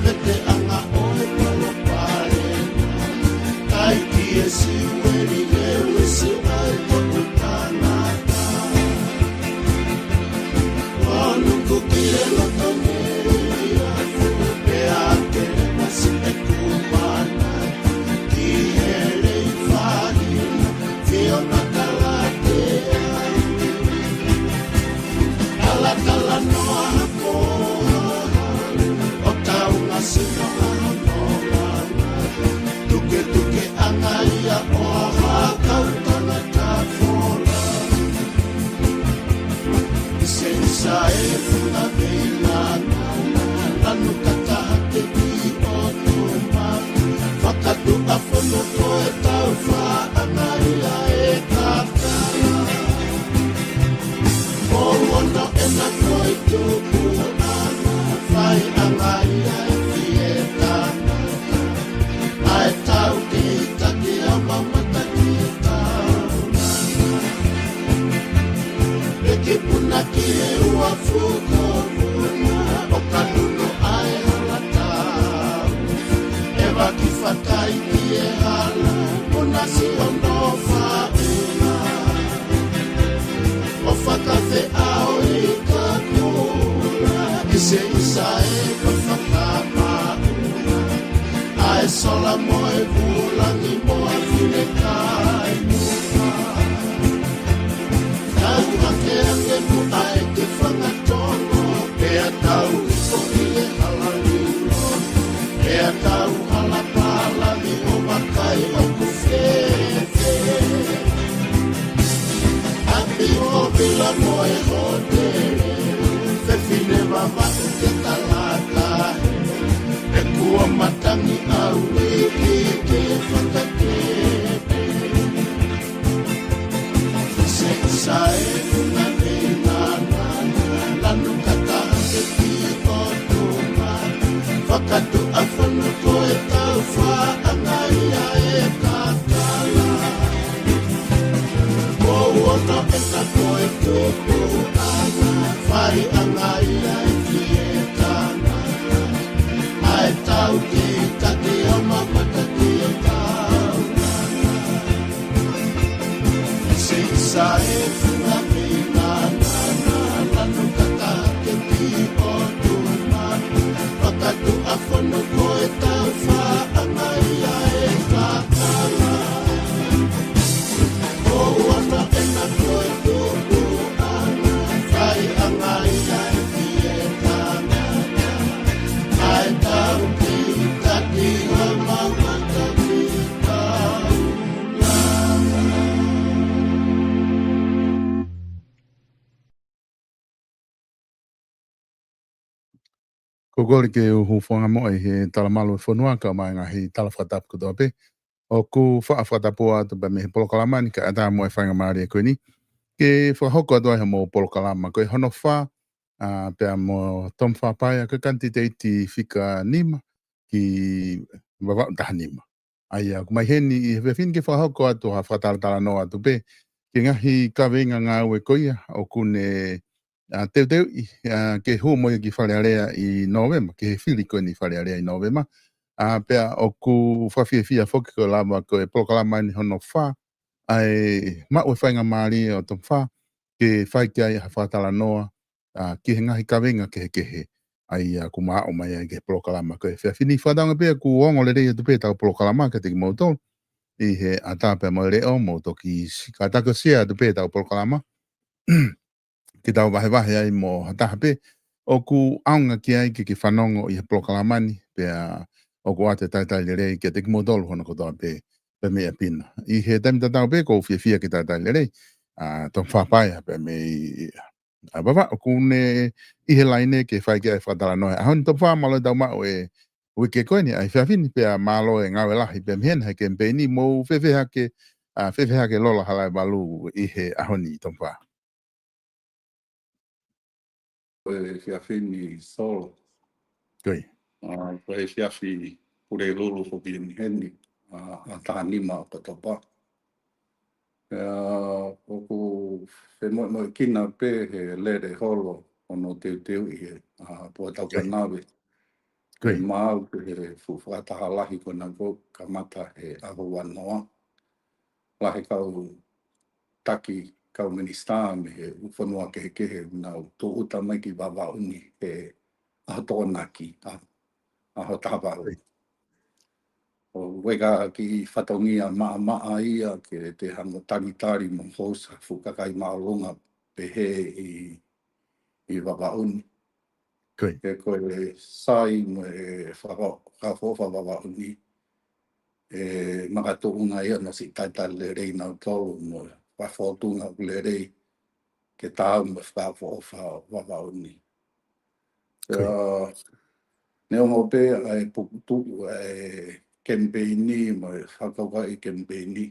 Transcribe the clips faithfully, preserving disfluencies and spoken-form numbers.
Mete anga ʻo e palopalema, ʻai ki he Siueli, Lewisi ʻa e toku tangata. ʻO nuku ki he loto nei ʻa Fuʻu, pea ke masi e kupana ki he Leifahina, Fiona Kalatea. Talatalanoa hako ʻo taunga sino ʻa hono langa. Tuketuke anga ia ʻo ha kau tangata fola. ʻIsea, ʻIsea e funga mei Lana, lanu kata hake ki ʻOtuma. Fakatuʻafono ko e taufaʻanga ia e kakala. Mou ono ʻena ko e tupuʻanga, faiʻanga ia e fie tangata. ʻA e tau ki taki a mamata ki tau. Peki puna ki he uafu ko Puna, ʻo ka nunu ʻa e hala tau. ʻEva ki fakai ki he hala, Puna si ono faʻunga. ʻO fakafeʻao i ka kula, ʻIsea, ʻIsea e ka fakamaʻunga. ʻA e sola mo e vulangi mo e finekai muka. Tau hake ange muʻa e ke fangatongo, pea tau hifo ʻi he hala lilo, pea tau hala palani ʻo vakai ʻoku fēfē. ʻApi ʻo vila mo e hōtele, fefine Vavaʻu ke talata, e kua matangi ʻau iki ke fakakepe. ʻIsea, ʻIsea e funga mei Lana, lanu kata hake ki ʻOtuma. Fakatuʻafono ko e taufaʻanga ia e kakala. Mou ono ʻena ko e tupuʻanga, faiʻanga ia e fie tangata. ʻA e tau ki taki a mamata ki tau. ʻIsea, ʻIsea e funga mei Lana, lanu kata hake ki ʻOtuma. Fakatuʻafono ko e taufaʻanga ia e kakala. Mou ono ʻena ko e tupuʻanga, faiʻanga ia e fie tangata. ʻA e tau ki taki a mamata ki tau. Ko e kole ke u hūfanga muʻa ʻi he talamalu e fonua kae ʻumaʻā e ngaahi tala fakatapu kotoa pē. ʻOku faʻa fakatapu atu pē mei he polokalama ni kae ʻatā mo e faingamālie ko eni ke fakahoko atu ai hoʻomou polokalama ko e hono fā, ʻa, pea mo Tomifa Paea ko e kanititeiti fika nima ki Vavaʻu taha nima. ʻA ia, ʻoku ʻomai heni ʻi he efiafi ni ke fakahoko atu ha fakatalatalanoa atu pē ki he ngaahi kaveinga ngāue ko ia ʻoku ne, ʻa, teuteuʻi, ʻa, ke hū mo ia ki Fale Alea ʻi Nōvema, ki he fili ko eni Fale Alea ʻi Nōvema. ʻA, pea ʻoku fakafiefia foki ko e lava ko e polokalama eni hono fā, ʻa e maʻu e faingamālie ʻo Tomifa ke fai ki ai ha fakatalanoa, ʻa, ki he ngaahi kaveinga kehekehe ʻa ia ʻoku maʻu mai ai ki he polokalama ko e efiafi ni. Fakatauange pē ʻoku ongo lelei atu pē ʻetau polokalama kiate kimoutolu ʻi he ʻatā pea mo e leʻo, mou toki si-, kātaki ʻo share atu pē ʻetau polokalama ke tau vahevahe ai mo ha taha pē ʻoku ʻaonga ki ai ke ke fanongo ʻi he polokalama ni, pea ʻoku ʻoatu e talitali lelei kiate kimoutolu hono kotoa pē, pē mei ʻapi na. ʻI he taimi tatau pē ʻoku ou fiefia ke talitali lelei ʻa Tomifa Paea pē mei ʻa Vavaʻu ʻoku ne ʻi he laine ke fai ki ai e fakatalanoa he ʻaho ni. Tomifa, mālō e tau maʻu e uike ko eni ʻa e efiafi ni, pea mālō e ngāue lahi pē mei hena he kemipeini. Mou fēfē hake, ʻa, fēfē hake Lola Halaevalu ʻi he ʻaho ni, Tomifa? Ko e efiafi ni, Solo. Ko ia. ʻA, ko e efiafi Pulelulu foki eni heni, ʻa, ʻa taha nima ʻOkatopa. ʻA, ʻoku femoʻumoʻuekina pē he lele holo ʻo nau teuteuʻi he ʻa Puatau Kanave. Ko ia. Maʻu pē he fuʻu fakataha lahi ko ena kuo kamata he ʻaho ua noa. Lahi e kau taki, kau minisitā mei he ʻū fonua kehekehe ʻoku nau tūʻuta mai ki Vavaʻu ni he ʻaho Tokonaki, ʻa, ʻaho taha valu. ʻOku ʻi ai e kiʻi fatongia maʻamaʻa ia ke te hanga ʻo talitali mo host ha fuʻu kakai māʻolunga pehē ʻi, ʻi Vavaʻu ni. Ko ia. He ko e sai mo e faka-, fakaʻofoʻofa Vavaʻu ni, ʻe makatuʻunga ia ʻa e siʻi talitali lelei ʻa kinautolu mo e fakafōtunga ʻoku lelei ke taau mo e fakaʻofoʻofa ʻo Vavaʻu ni. Ko ia. Pea neongo pē ʻa e pukutuʻu ʻa e kemipeini mo e fakakaukau ʻi he kemipeini,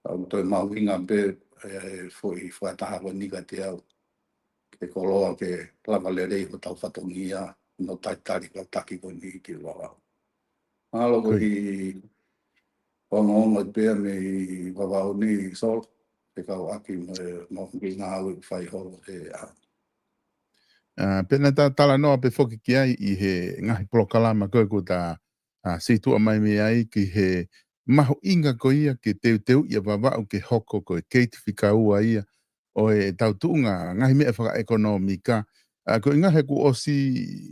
ka ʻoku toe mahuʻinga pē ʻa e foʻi fakataha ko eni kiate au, ke koloa ke lava lelei hotau fatongia ʻo talitali e kau taki ko eni ki Vavaʻu. Mahalo ko ia. Ko e kiʻi ongoongo pē ia mei Vavaʻu ni, Solo, fekauʻaki mo e, mo e kiʻi ngāue ʻoku fai holo he ʻaho ni. ʻA, pea naʻa ta talanoa pē foki ki ai ʻi he ngaahi polokalama ko ē kuo ta, ʻa, situʻa mai mei ai ki he mahuʻinga ko ia ke teuteuʻi ʻa Vavaʻu ke hoko ko e keiti fika ua ia ʻo ʻetau tuʻunga ngaahi meʻa fakaʻekonōmika. ʻA, ko e ʻuhinga he kuo ʻosi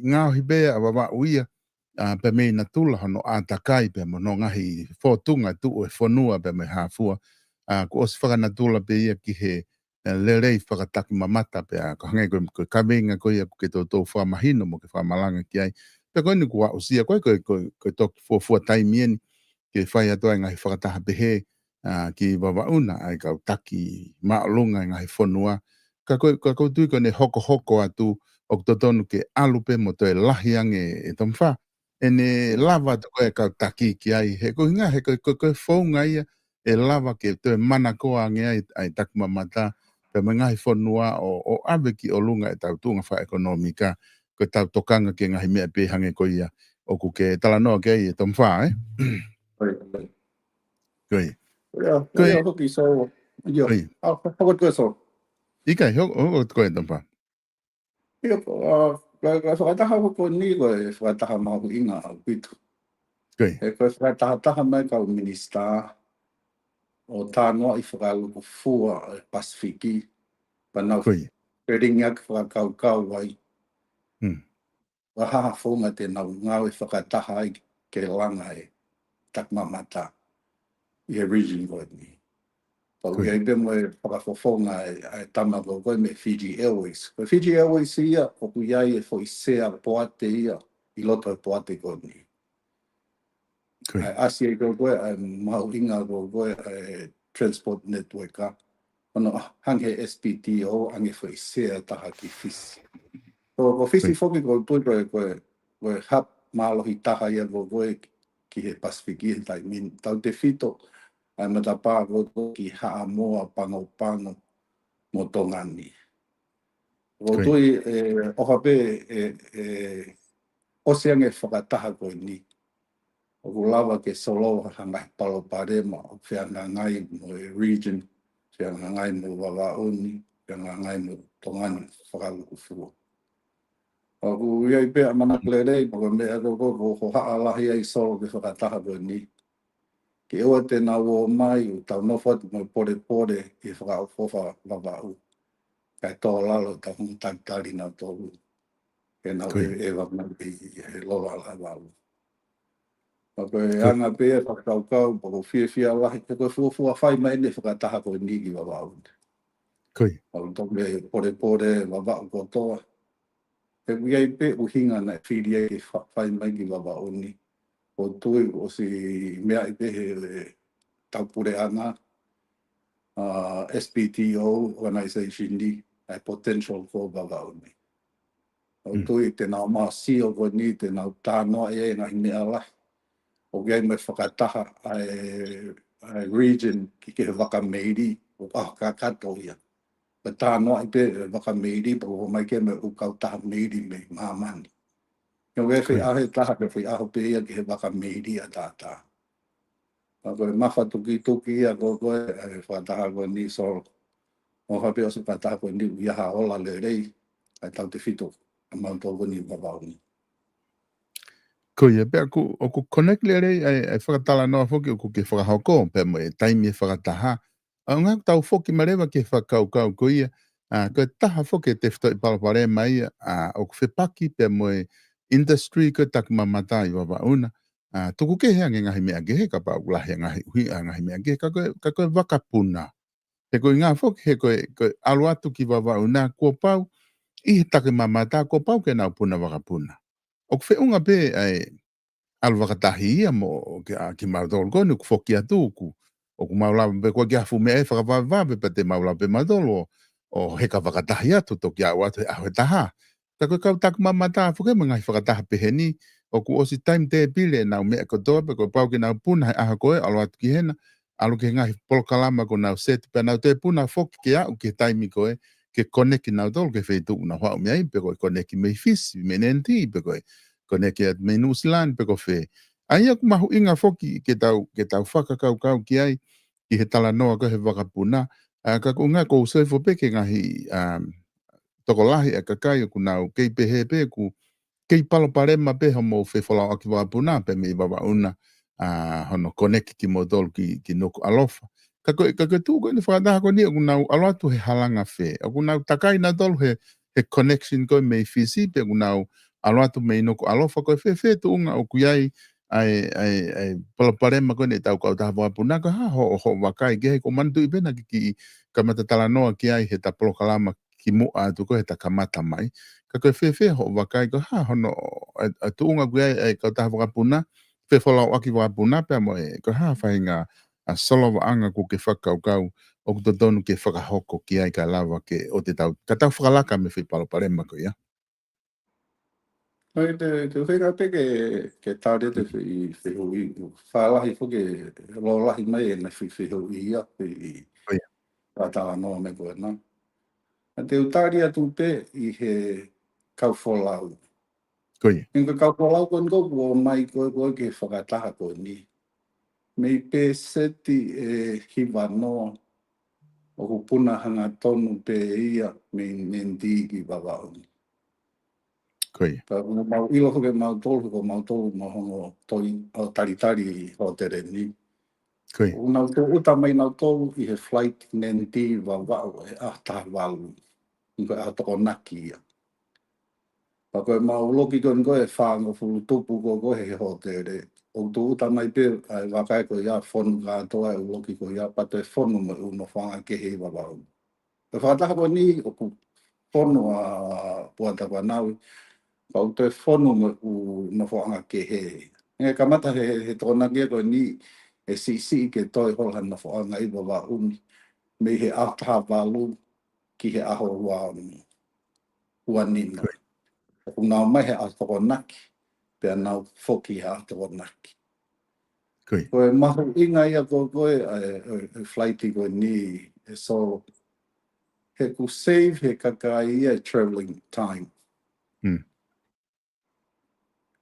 ngaohi pē ʻa Vavaʻu ia, ʻa, pea mei natula hono ʻātakai pea mo hono ngaahi fōtunga tuʻu ʻo e fonua pea mo e hā fua. ʻA, kuo ʻosi fakanatula pē ia ki he, ʻa, lelei fakatakimamata pea ko e hangē ko e, ko e kaveinga ko ia ʻoku ke toutou fakamahino mo ke fakamalanga ki ai. Pea ko eni kuo aʻusia, ko e, ko e, ko e, ko e toki fuofua taimi eni ke fai atu ai e ngaahi fakataha pehē, ʻa, ki Vavaʻu na ʻa e kau taki māʻolunga ʻi he ngaahi fonua. Ka ko e, ka ʻoku ou tui ko ʻene hokohoko atu ʻoku totonu ke ʻalu pē mo toe lahi ange, ʻe Tomifā, ʻene lava atu ko ē e kau taki ki ai. He ko e ʻuhinga, he ko e, ko e, ko e founga ia ʻe lava ke toe manakoa ange ai ʻa e takimamata pea mo e ngaahi fonua ʻo, ʻo ʻave ki ʻolunga ʻetau tuʻunga fakaʻekonōmika, ko ʻetau tokanga ki he ngaahi meʻa pē hangē ko ia ʻoku ke talanoa ki ai, ʻe Tomifā, ē? Ko ia. Ko ia. Ko ia, ko ia. Ko ia, hoki, Solo. ʻIo. Ko ia. ʻA, ho-, hoko atu koe, Solo. ʻIkai, ho-, hoko atu koe, Tomifā. ʻIo, ko, ʻa, ko e, ko e fakataha ko eni ko e fakataha mahuʻinga ʻaupito. Ko ia. He ko e fakatahataha mai e kau minisitā ʻo talanoaʻi fakalūkufua e Pasifiki, pea nau, ko ia, felingiʻaki fakakaukau ai. Hmm. Ko e hā ha founga te nau ngāue fakataha ai ke langa e takimamata ʻi he region ko eni. Pea ʻoku, ko ia, ʻi ai pē mo e fakafofonga ʻa e, ʻa e tama ko ē mei Fiji Airways. Ko e Fiji Airways ia, ʻoku ʻi ai e foʻi sea poate ia ʻi loto he poate ko eni. Ko ia. ʻA e ʻasi ai ko ē ʻa e mahuʻinga ko ē ʻa e transport network, ʻa, ʻo nau hangē ha S P T O, hangē ha foʻi sea ʻe taha ki Fisi. Ko, ko Fisi, ko ia, foki ʻoku ou tui ko e, ko e, ko e hub mālohi taha ia ko ē ki he Pasifiki he taimi ni. Tautefito ʻa e matapā ko ē ki Haʻamoa, Pangopango mo Tonga ni. ʻOku, ko ia, ou tui, ʻe, ʻoka pē, ʻe, ʻe, ʻosi ange e fakataha ko eni, ʻoku lava ke solova ha ngaahi palopalema ʻoku fehangahangai mo e region, fehangahangai mo Vavaʻu ni, fehangahangai mo Tonga ni fakalūkufua. ʻOku ʻi ai pē ʻa e manako lelei, pea ko e meʻa ko ē ʻoku, ʻoku hohaʻa lahi ai, Solo, ki he fakataha ko eni, ke ʻoua te nau ō mai ʻo tau nofo atu mo e polepole ʻi he fakaʻofoʻofa Vavaʻu, kae tō lalo ʻetau hanga ʻo talitali kinautolu ke nau, ko ia, ʻeveʻeva mai ʻi he lolo ʻa Vavaʻu. Pea ko e, ko ia, anga pē ia e fakakaukau, pea ʻoku ou fiefia lahi he ko e fuofua fai mai ʻeni e fakataha ko eni ki Vavaʻu. Ko ia. ʻOku tau pē polepole Vavaʻu kotoa. He ʻoku ʻi ai pē ʻuhinga naʻe fili ai ke fa-, fai mai ki Vavaʻu ni. ʻOku ou tui ʻosi meaʻi pē he tau puleʻanga, ʻa, S P T O organization ni, ʻa e potential ko ē ʻo Vavaʻu ni. ʻOku, mm, ou tui te nau ō mai ʻo sio ko eni, te nau talanoa ʻi he ngaahi meʻa lahi. ʻOku ʻi ai mo e fakataha ʻa e, ʻa e region ki, ki he vaka meili, ʻoku ʻaho kakato ia. Pea talanoaʻi pē e vaka meili, pea ō mai ki ai mo e ʻū kautaha meili mei māmani. Ko ia, ko ia, foʻi ʻaho ʻe taha, ko e foʻi ʻaho pē ia ki he vaka meili ʻataʻatā. Pea ko e mafatukituki ia ko ē ʻa e fakataha ko eni, Solo. ʻOka pē ʻosi e fakataha ko eni ʻoku ʻi ai ha ola lelei. ʻa e tautefito ʻa mautolu ko eni Vavaʻu ni. Ko ia pē ʻoku, ʻoku connect lelei ʻa e, ʻa e fakatalanoa foki ʻoku ke fakahoko pea mo e taimi e fakataha. ʻA, ʻoku tau foki mai leva ki he fakakaukau ko ia, ʻa, ko e taha foki e tefitoʻi palopalema ia, ʻa, ʻoku fepaki pea mo e industry ko e takimamata ʻi Vavaʻu na. ʻA, tuku kehe ange ngaahi meʻa kehe kapau ʻoku lahi ʻa e ngaahi ʻuhinga, ngaahi meʻa kehe, ka ko e, ka ko e vakapuna. He ko e ʻuhinga foki, he ko e, ko e ʻalu atu ki Vavaʻu na kuo pau, ʻi he takimamata kuo pau ke nau puna vakapuna. ʻOku feʻunga pē ʻa e ʻalu fakataha ia mo ke, ʻa, kimautolu ko eni ʻoku foki atu ʻoku, ʻoku mau lava pē ko e kiʻi ʻafu meʻa ʻe fakavavevave pea te mau lava pē mautolu ʻo, ʻo heka fakataha atu toki aʻu atu he ʻaho ʻe taha. Ka ko e kau takimamata foki mo e ngaahi fakataha pehē ni, ʻoku ʻosi timetable ʻenau meʻa kotoa pea kuo pau ke nau puna he ʻaho ko ē, ʻalu atu ki hena, ʻalu ki he ngaahi polokalama kuo nau set, pea nau toe puna foki ke aʻu ki he taimi ko ē, ke connect nautolu ki he feituʻu ʻoku nau haʻu mei ai, pe ko e connect mei Fisi, mei N T, pe ko e connect atu mei Nuʻusila ni, pe ko fē. ʻA ia ʻoku mahuʻinga foki ke tau, ke tau fakakaukau ki ai, ki he talanoa ko ē he vakapuna, ʻa, ka ko e ʻuhinga ʻoku ou sio hifo pē ki he ngaahi, um, tokolahi ʻa e kakai ʻoku nau kei pehē pē ʻoku kei palopalema pē hoʻomou fefolauʻaki vakapuna pē mei Vavaʻu na, ʻa, hono connect kimoutolu ki, ki Nukuʻalofa. Ka ko e, ka ko e tuʻu ko eni fakataha ko eni ʻoku nau ʻalu atu he halanga fē. ʻOku nau takai nautolu he, he connection ko ē mei Fisi pe ʻoku nau ʻalu atu mei Nukuʻalofa, ko e fēfē tuʻunga ʻoku ʻi ai ʻa e, ʻa e, ʻa e palopalema ko eni ʻetau kautaha vakapuna, ko e hā hoʻo, hoʻo vakai ki ai, ʻoku ou manatuʻi pē naʻa ke kiʻi kamata talanoa ki ai heʻeta polokalama kimuʻa atu ko ē heʻeta kamata mai. Ka ko e fēfē hoʻo vakai, ko e hā hono, ʻa e, ʻa e tuʻunga ʻoku ʻi ai ʻa e kautaha vakapuna, fefolauʻaki vakapuna pea mo e, ko e hā faʻahinga ʻa e solovaʻanga ʻoku ke fakakaukau ʻoku totonu ke fakahoko ki ai kae lava ke ʻoua te tau, ka tau fakalaka mei he foʻi palopalema ko ia. ʻOi, te, te u feinga pē ke, ke tali atu e foʻi fehuʻi, ʻoku faʻa lahi foki e lōlahi mai ʻena foʻi fehuʻi ia, foʻi ʻOi. Faʻa talanoa mai ko ena. ʻA, te u tali atu pē ʻi he kau folau. Ko ia. ʻI he kau folau ko eni ʻoku ō mai ko ē, ko ē ki he fakataha ko eni. Mei peseti ʻe hiva noa ʻoku puna hangatonu pē ia mei N T ki Vavaʻu ni. Ko ia. Pea ʻoku mau ʻilo foki ʻe mautolu, ko mautolu mau hanga ʻo toi, ʻo talitali hōtele ni. Ko ia. ʻOku nau tūʻuta mai nautolu ʻi he flight N T Vavaʻu he ʻaho taha valu. Ko e ʻaho Tokonaki ia. Pea ko ʻemau loki ko eni ko e fāngofulu tupu ko ē ko ē he hōtele. ʻOku tūʻuta mai pē ʻa e vaka ko ia, fonu kātoa e ʻū loki ko ia, pea toe fonu mo e ʻū nofoʻanga kehe ʻi Vavaʻu. Ko e fakataha ko eni ʻoku fonu ʻa Puatapanau, pea ʻoku toe fonu mo e ʻū nofoʻanga kehe. ʻE kamata he, he Tokonaki ko eni ʻe siʻisiʻi ke toe holo ha nofoʻanga ʻi Vavaʻu ni mei he ʻaho taha valu ki he ʻaho ua ono, ua nima. Ko ia. ʻOku nau ō mai he ʻaho Tokonaki, pea nau foki he ʻaho Tokonaki. Ko ia. Ko e mahuʻinga ia ko ē ko ē, ʻa e, ʻa e, ʻa e flight ko eni ʻe Solo. He ʻoku save he kakai ia e travelling time. Mm.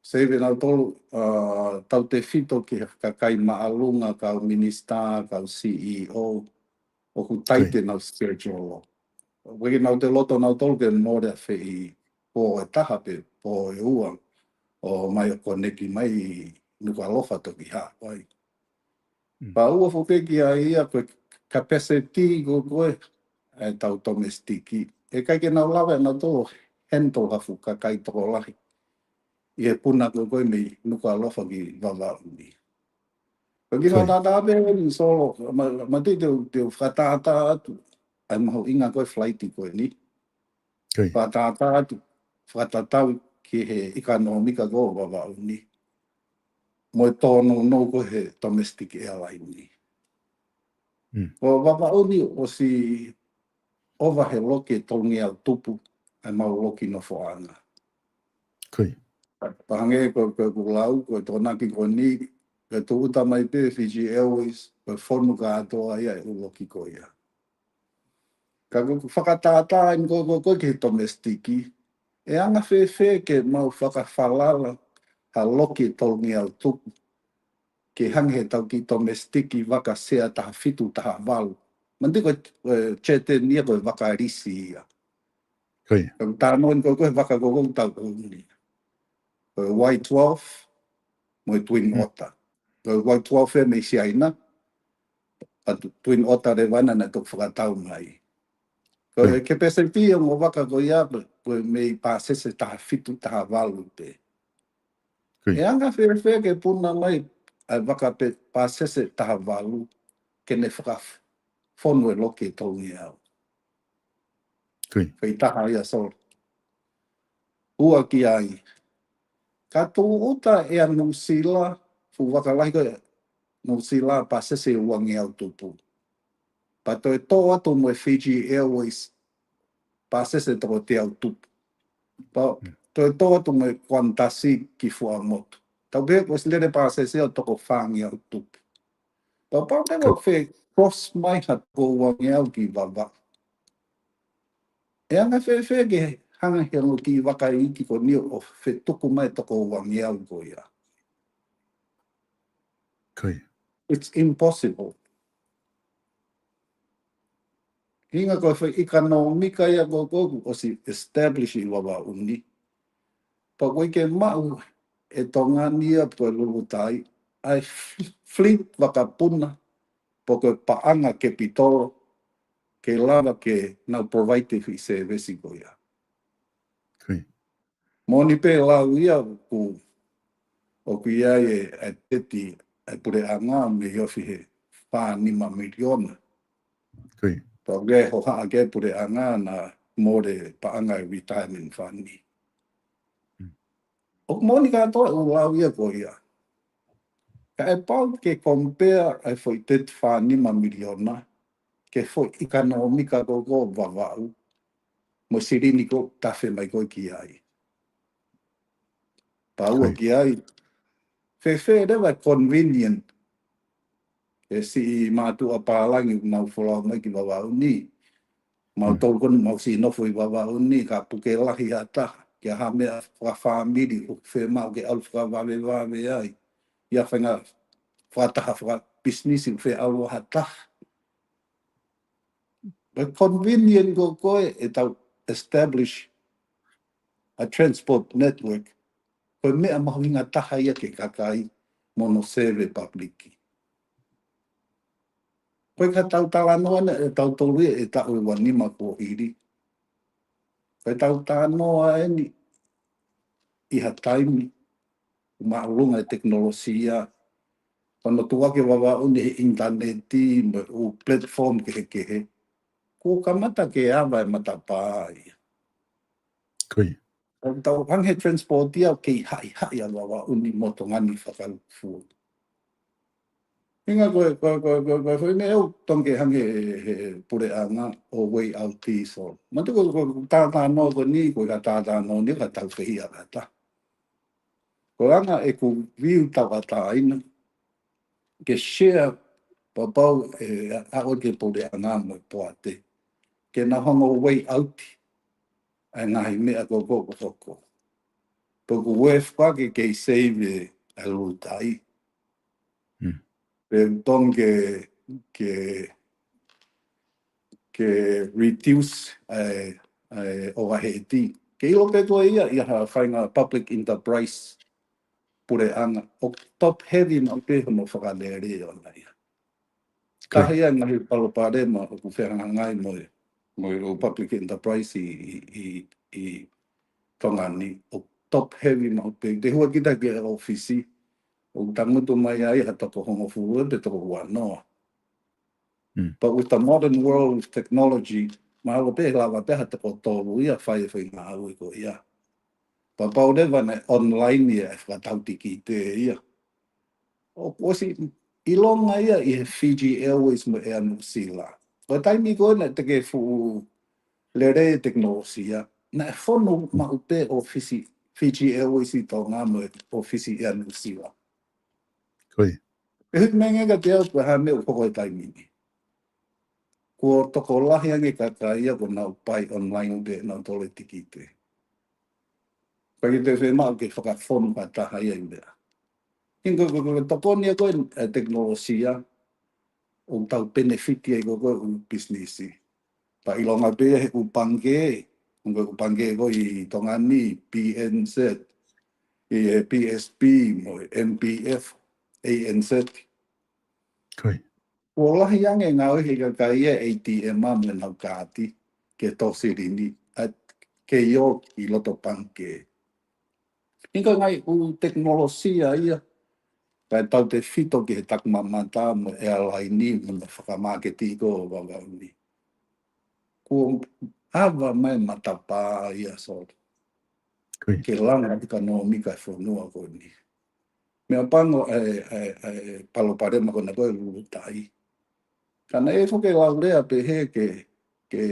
Save ʻe nautolu, ʻa, tautefito ki he kakai māʻolunga, kau minisitā, kau C E O, ʻoku tight Ko ia. ʻenau schedule. ʻOku ʻikai ke nau toe loto nautolu ke mole ʻa e foʻi pō ʻe taha pe pō ʻe ua ʻo ō mai ʻo connect mai ʻi Nukuʻalofa toki haʻu ai. Mm. Pea ʻoua foki pē ki ai ia ko e capacity ko ē ko ē ʻetau domestic. ʻE ʻikai ke nau lava ʻe nautolu ʻo handle ha fuʻu kakai tokolahi ʻi he puna ko ē ko ē mei Nukuʻalofa ki Vavaʻu ni. Ko e kiʻi Ko ia. fakatātā pē eni Solo, ma, ma te, te u, te u fakatātā atu ʻa e mahuʻinga ko ē flight ko eni. Ko ia. Fakatātā atu, fakatatau ki he ʻekonōmika ko ē ʻo Vavaʻu ni. Mo e tōnounou ko ē he domestic airline ni. Mm. Ko Vavaʻu ni ʻosi ʻova he loki ʻe tolungeau tupu ʻa ʻemau loki nofoʻanga. Ko ia. Pea hangē ko, ko ʻeku lau, ko e Tokonaki ko eni, ko e tūʻuta mai pē Fiji Airways, ko e fonu kātoa ia e ʻū loki ko ia. Ka ko ʻeku fakatātā eni ko, ko, ko ē ki he domestic, ʻe anga fēfē ke mau fakafalala ha loki ʻe tolungeau tupu ke hangē he tau kiʻi domestic vaka sea taha fitu, taha valu. Manatuʻi ko e, e, jet eni ia ko e vaka lisi ia. Ko ia. Ka ko e talanoa eni ko ē ko e vaka ko ē ʻoku tau ʻomi. Ko e Y twelve, mo e Twin Otter. Ko e Y twelve ē mei Siaina, ʻa e Twin Otter leva naʻe toki fakatau mai. Ko e capacity ʻo e ongo vaka ko ia, ko e mei pāsese taha fitu, taha valu pē. ʻE anga fēfē ke puna mai ʻa e vaka pē pāsese taha valu, ke ne fakafonu e loki ʻe tolungeau. Ko ia. Fai taha ia, sorry. Ua ki ai. Ka tūʻuta ʻe ʻa Nuʻusila, fuʻu vaka lahi ko ē Nuʻusila, pāsese uangeau tupu. Pea toe tō atu mo e Fiji Airways, pāsese toko teau tupu. Pea toe tō atu mo e Qantas ki Fuaʻamotu. Tau pehē ko e ʻosi lele pāsese ʻo toko fāngeau tupu. Pea kapau te ke cross mai ha toko uangeau ki Vavaʻu, ʻe anga fēfē ke hanga he ongo kiʻi vaka iiki ko eni ʻo fetuku mai toko uangeau ko ia? Ko ia. It's impossible. Hinga ko e fai ʻikanōmika ia ko ē kuo ʻosi establish ʻi Vavaʻu ni. Pea ʻoku ʻikai ke maʻu ʻe Tonga ni ia pe ko e Lulutai, ʻa e fl-, fleet vakapuna, pe ko e paʻanga kepitolo, ke lava ke nau provide e foʻi service ko ia. Ko ia. Moʻoni pē lau ia ʻoku, ʻoku ʻi ai e, e teti, e puleʻanga mei ofi he fā nima miliona. Ko ia. Pea ʻoku ʻi ai e hohaʻa ki he puleʻanga naʻa mole paʻanga e retirement fund ni. ʻOku moʻoni kātoa ʻeku lau ia ko ia. Ka ʻe pau ke compare e foʻi teti fā nima miliona, ki he foʻi ʻikanōmika ko ē ʻo Vavaʻu, mo e silini ko ē ʻoku tafe mai ko ē ki ai. Pea ua ki ai, fēfē leva e convenient, e siʻi mātuʻa pālangi ʻoku nau folau mai ki Vavaʻu ni. Mautolu ko eni ʻoku mau siʻi nofo ʻi Vavaʻu ni, ka puke lahi ha taha, ki ha meʻa fakafāmili, ʻoku fiemaʻu ke ʻalu fakavavevave ai. ʻI ha faʻahinga fakataha fakapisinisi ʻoku fie ʻalu ha taha. Pea convenient ko ē ko ē ʻetau establish a transport network, ko e meʻa mahuʻinga taha ia ki he kakai mo hono serve public. Ko e ka tau talanoa ʻeni ʻe tautolu ia he taʻu ʻe uanima kuo hili. Ko e tau talanoa ʻeni ʻi ha taimi ʻoku māʻolunga e tekinolosia, ko hono tuʻu hake ʻa Vavaʻu ni he ʻinitaneti mo e ʻū platform kehekehe, kuo kamata ke ava e matapā ia. Ko ia. ʻOku tau hanga he transport ia ʻo kei haʻihaʻi ʻa Vavaʻu ni mo Tonga ni fakalūkufua. Hinga ko e, ko e, ko e, ko e, ko e foʻi meʻa ʻoku totonu ke hanga he, he puleʻanga ʻo weigh out e source. Manatuʻi ko e, ko e talanoa ko eni, ko e talanoa ni, ka tau fehiʻa ʻa e taha. Ko e anga ʻeku view tauʻatāina, ke share, kapau ʻe aʻu ki he puleʻanga mo e poate, ke nau hanga ʻo weigh out ʻa e ngaahi meʻa ko ē ʻoku hoko. Pe ʻoku worth ke kei save e Lulutai. Pe ʻoku totonu ke, ke, ke reduce ʻa e, ʻa e overhead. Ke ʻilo pē ko ia ʻi ha faʻahinga public enterprise puleʻanga, ʻoku top heavy maʻu pē hono fakalele ʻona ia. Taha ia e ngaahi palopalema ʻoku fehangahangai mo e, mo e ʻū public enterprise ʻi, ʻi, ʻi, ʻi Tonga ni, ʻoku top heavy maʻu pē. Te hua kita ki he ʻōfisi, ʻoku tangutu mai ai ha toko hongofulu pe toko uanoa. But with the modern world of technology, mahalo pē ʻe lava pē ha toko tolu ia ʻo fai e foʻi ngāue ko ia. Pea kapau leva naʻe online ia e fakatau tikite ia, ʻoku ʻosi ʻilonga ia ʻi he Fiji Airways mo e Air New Zealand. Ko e taimi ko ē naʻe teʻeki fuʻu lele e tekinolosia, naʻe fonu maʻu pē ʻōfisi Fiji Airways ʻi Tonga mo e ʻōfisi Air New Zealand. Ko ia. Pea hiki mai ange kiate au ko e hā e meʻa ʻoku hoko he taimi ni. Kuo tokolahi ange e kakai ia kuo nau buy online pē ʻenau tole tikite. Pea ʻikai ke fiemaʻu ke fakafonu ha taha ia ʻi meʻa. Hinga ko e, ko e, ko e tokoni ia ko ē e tekinolosia, ʻoku tau benefit ai ko ē ko e ʻū pisinisi. Pea ʻilonga pē ia he ʻū pangikē, Ko e pangikē ko ē ʻi Tonga ni, P N Z, ʻi he P S B, mo e M P F, A N Z. Ko ia. Kuo lahi ange e ngāue ʻa e kakai ia ʻa e A T M mo ʻenau kaati ke tō silini, ʻa e kei ō ʻi loto pangikē. ʻIkai ngaahi ʻū tekinolosia ia, kae tautefito ki he takimamata mo e airline mo e fakamāketi ko ē ʻo Vavaʻu ni. Kuo ava mai e matapā ia, Solo. Ko ia. Ke langa ʻekonōmika e fonua ko eni. Meʻapango e, e, e palopalema ko ena ko e lulutai. Ka naʻe ʻi ai foki e laulea pehē ke, ke,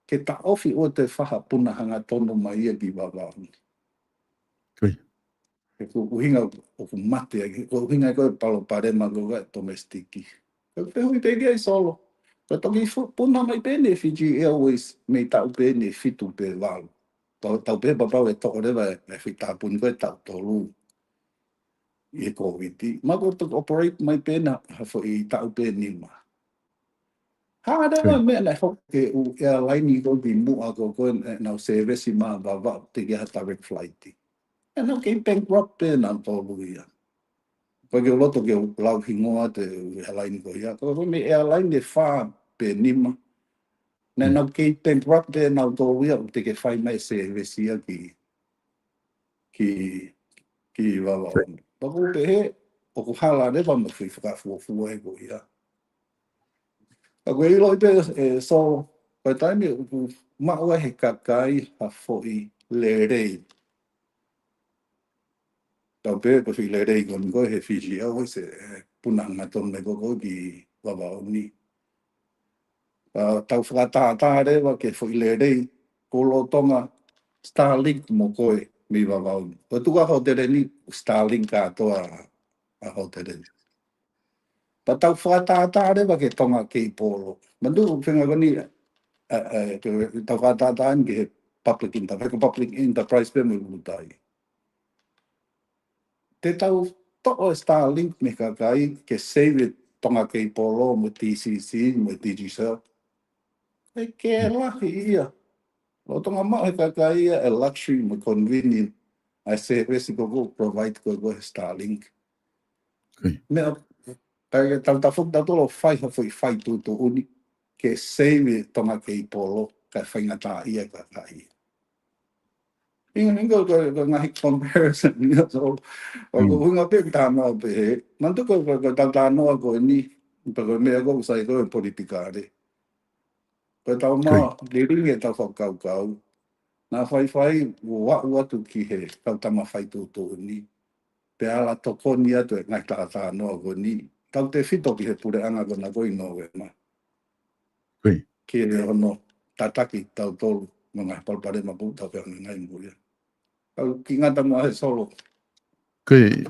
ke taʻofi ʻo e fai ha puna hangatonu mai ia ki Vavaʻu ni. Ko ia. He ko e ʻuhinga ʻoku mate ai, ko e ʻuhinga ko e palopalema ko ē ʻa e domestic. Ko e fehuʻi pē ki ai, Solo. Ko e toki fu-, puna mai pē eni e Fiji Airways mei taʻu pē eni ʻe fitu pe valu. Tau, tau pehē pau ʻe toʻo leva e, e fitapuni ko ē taʻu tolu ʻi he Covid. Ma ko e toki operate mai pē ena ha foʻi taʻu pē ʻe nima. Hā leva e meʻa naʻe hoko ki he ʻū airline ko ē kimuʻa ko ē, ko ē ʻenau service maʻa Vavaʻu, teʻeki ha direct flight. ʻEnau kei bankrupt pē nautolu ia. Ko e ke loto ke lau hingoa ʻo e airline ko ia. Ko e mei he airline ʻe fā pe nima. Naʻa nau kei bankrupt pē nautolu ia, ʻo teʻeki fai mai e service ia ki, ki, ki Vavaʻu. Pea ʻoku ou pehē, ʻoku hala leva mo e fakafuofua ia ko ia. Ka ko e ʻiloʻi pē, e, Solo, ko e taimi ʻoku maʻu ai ʻe he kakai ha foʻi lelei. Tau pehē ko e foʻi lelei ko eni ko ē he Fiji Airways, e, e puna hangatonu mai ko ē ki Vavaʻu ni. Ka tau fakatātā leva ki he foʻi lelei, ko e lolotonga Starlink mo koe mei Vavaʻu ni. Ko e tuku ʻa e hōtele ni, Starlink kātoa ʻa e hōtele ni. Pea tau fakatātā leva ki he Tonga Kei Polo. Manatuʻi e feinga ko eni, e, e, ke tau fakatātā eni ki he public enter-, ko e public enterprise pē mo e lulutai. Te tau toʻo e Starlink mei he kakai ke save e Tonga Kei Polo mo e T C C mo e Digicel. ʻIkai ke lahi ia. Lolotonga maʻu ʻe he kakai ia e luxury mo e convenient ʻa e service ko ē ʻoku provide ko ē ʻe he Starlink. Ko ia. Meʻa, kae tau tafoki tautolu ʻo fai ha foʻi fai tuʻutuʻuni ke save e Tonga Kei Polo kae faingataʻaʻia e kakai. ʻInga, ʻinga ko e, ko e ngaahi comparison ia, Solo. ʻOku ʻuhinga pē ke talanoa pehē. Manatuʻi ko e, ko e, ko e talanoa ko eni, pea ko e meʻa ko ē ʻoku sai ko ē ʻi he politikale. Ko e tau ma lilingi e tau fakakaukau. Naʻa faifai ʻo aʻu atu ki he kau tama fai tuʻutuʻuni. Pea ala tokoni atu e ngaahi talanoa ko eni. Tautefito ki he puleʻanga ko ena ko ē ʻi Nōvema. Ko ia. Ke ne ono tataki tautolu mo e ngaahi palopalema ko ē ʻoku tau feangai mo ia. Kau kiʻi ngata muʻa he Solo. Ko ia,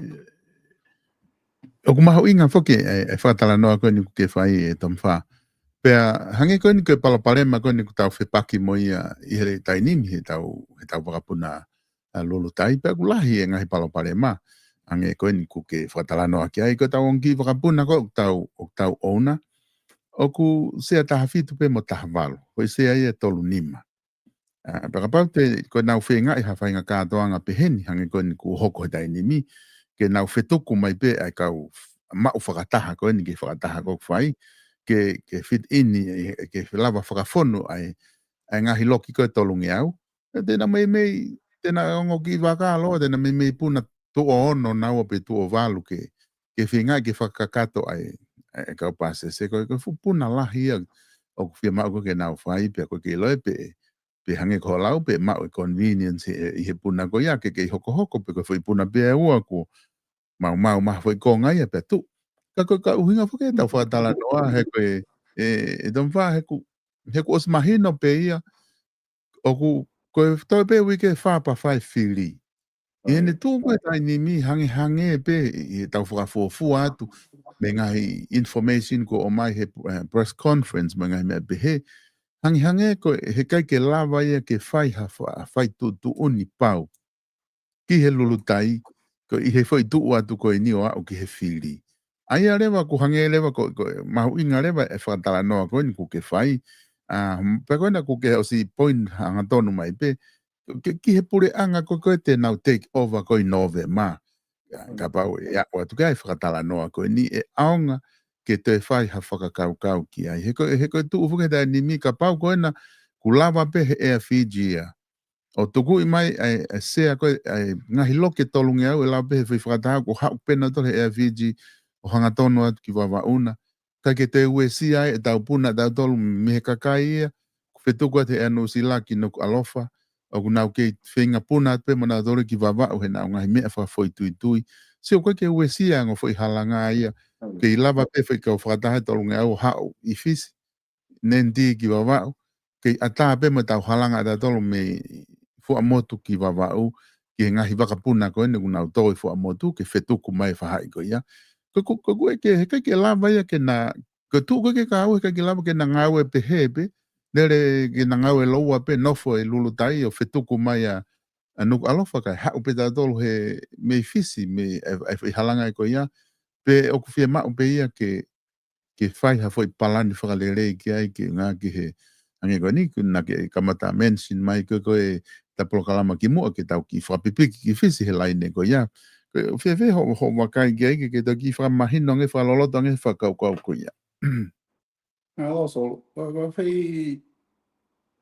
ʻoku mahuʻinga foki e, e fakatalanoa ko eni ʻoku ke fai, e Tomifā. Pea hangē ko eni ko e palopalema ko eni ʻoku tau fepaki mo ia ʻi he taimi ni, he tau, he tau vakapuna, a, lulutai, pea ʻoku lahi e ngaahi palopalema. Hangē ko eni ʻoku ke fakatalanoa ki ai, ko e tau ongo kiʻi vakapuna ko ē ʻoku tau, ʻoku tau ʻouna. ʻOku sea taha fitu pē mo taha valu. Ko e sea ia ʻe tolu nima. A, pea kapau te, ko ʻenau feingaʻi ha faʻahinga kātoanga pehē ni, hangē ko eni ʻoku hoko he taimi ni, ke nau fetuku mai pē ʻa e kau maʻu fakataha ko eni ki he fakataha ko ē ʻoku fai, ke, ke fit in, e, ke lava fakafonu ʻa e, ʻa e ngaahi loki ko ē ʻe tolungeau. E te na meimei, te na ongo kiʻi vaka ʻalu, te na meimei puna tuʻo ono naua pe tuʻo valu ke, ke feingaʻi ke fakakakato ʻa e, ʻa e kau pasese ko ē, ko e fuʻu puna lahi ia ʻoku fiemaʻu ko ē ke nau fai, pea ʻoku ke ʻiloʻi pē, pē hangē ko hoʻo lau pē maʻu e convenience ʻi he, ʻi he puna ko ia ke kei hokohoko pē ko e foʻi puna pē ʻe ua kuo maumau mai ha foʻi konga ia pea tuʻu. Ka ko e, ka ʻuhinga foki e tau fakatalanoa he ko e, e, e Tomifā he ʻoku, he ʻoku ʻosi mahino pē ia, ʻoku, ko e toe pē uike ʻe fā pea fai e fili. ʻI heʻene tuʻu ko ē he taimi ni hangehangē pē ʻi he tau fakafuofua atu mei he ngaahi information kuo ʻomai he, eh, press conference mo e ngaahi meʻa pehē. Hangehangē ko e heʻikai ke lava ia ke fai ha fa-, fai tuʻutuʻuni pau ki he lulutai, ko e ʻi he foʻi tuʻu atu ko eni ʻo aʻu ki he fili. ʻA ia leva ʻoku hangē leva ko, ko e mahuʻinga leva e fakatalanoa ko eni ʻoku ke fai, ʻA, pea ko ena ʻoku ke ʻosi point hangatonu mai pē, ke, ki he puleʻanga ko ē ko ē te nau take over ko ē ʻi Nōvema. ʻA, kapau ʻe aʻu atu ki ai e fakatalanoa ko eni ʻe ʻaonga ke toe fai ha fakakaukau ki ai. He ko, he ko e tuʻu foki he taimi ni kapau ko ena kuo lava pē he Air Fiji ia ʻo tukuʻi mai ʻa e, ʻa e sea ko ē, ʻa e ngaahi loki ʻe tolungeau ʻe lava pē he foʻi fakataha kuo haʻu pē nautolu he Air Fiji ʻo hangatonu atu ki Vavaʻu na. Kae ke toe uesia ai ʻetau puna ʻatautolu mei he kakai ia kuo fetuku atu he Air New Zealand ki Nukuʻalofa, ʻoku nau kei feinga puna atu pē mo nautolu ki Vavaʻu he ʻenau ngaahi meʻa fakafoʻituitui. Sio ko ē ke uesia e ongo foʻi halanga ia, kei lava pē foʻi kau fakataha ʻe tolungeau ʻo haʻu ʻi Fisi, Nadi ki Vavaʻu, kei ʻatā pē mo ʻetau halanga ʻatautolu mei Fuaʻamotu ki Vavaʻu, ki he ngaahi vakapuna ko eni ʻoku nau tō ʻi Fuaʻamotu, ke fetuku mai e faʻahi ko ia. Ko, ko, ko, ko e ke, heʻikai ke lava ia ke na, ko e tuʻu ko ē ke kāua heʻikai ke lava ke na ngāue pehē pē, lele ke na ngāue loua pē nofo ʻi Lulutai ʻo fetuku mai ʻa, ʻa Nukuʻalofa kae haʻu pē tautolu he mei Fisi, mei, ʻa e, ʻa e foʻi halanga ko ia, pe ʻoku fiemaʻu pē ia ke, ke fai ha foʻi palani fakalelei ki ai ke ngā ki he, hangē ko eni, ko ena ke kamata mention mai ko ē ko ē ʻeta polokalama kimuʻa ke tau kiʻi fakapipiki ki Fisi he laine ko ia. Ko e fēfē hoʻo, hoʻo vakai ki ai ke, ke tau kiʻi fakamahino ange fakaloloto ange fakakaukau ko ia. ʻA, ʻosi, ko, ko e foʻi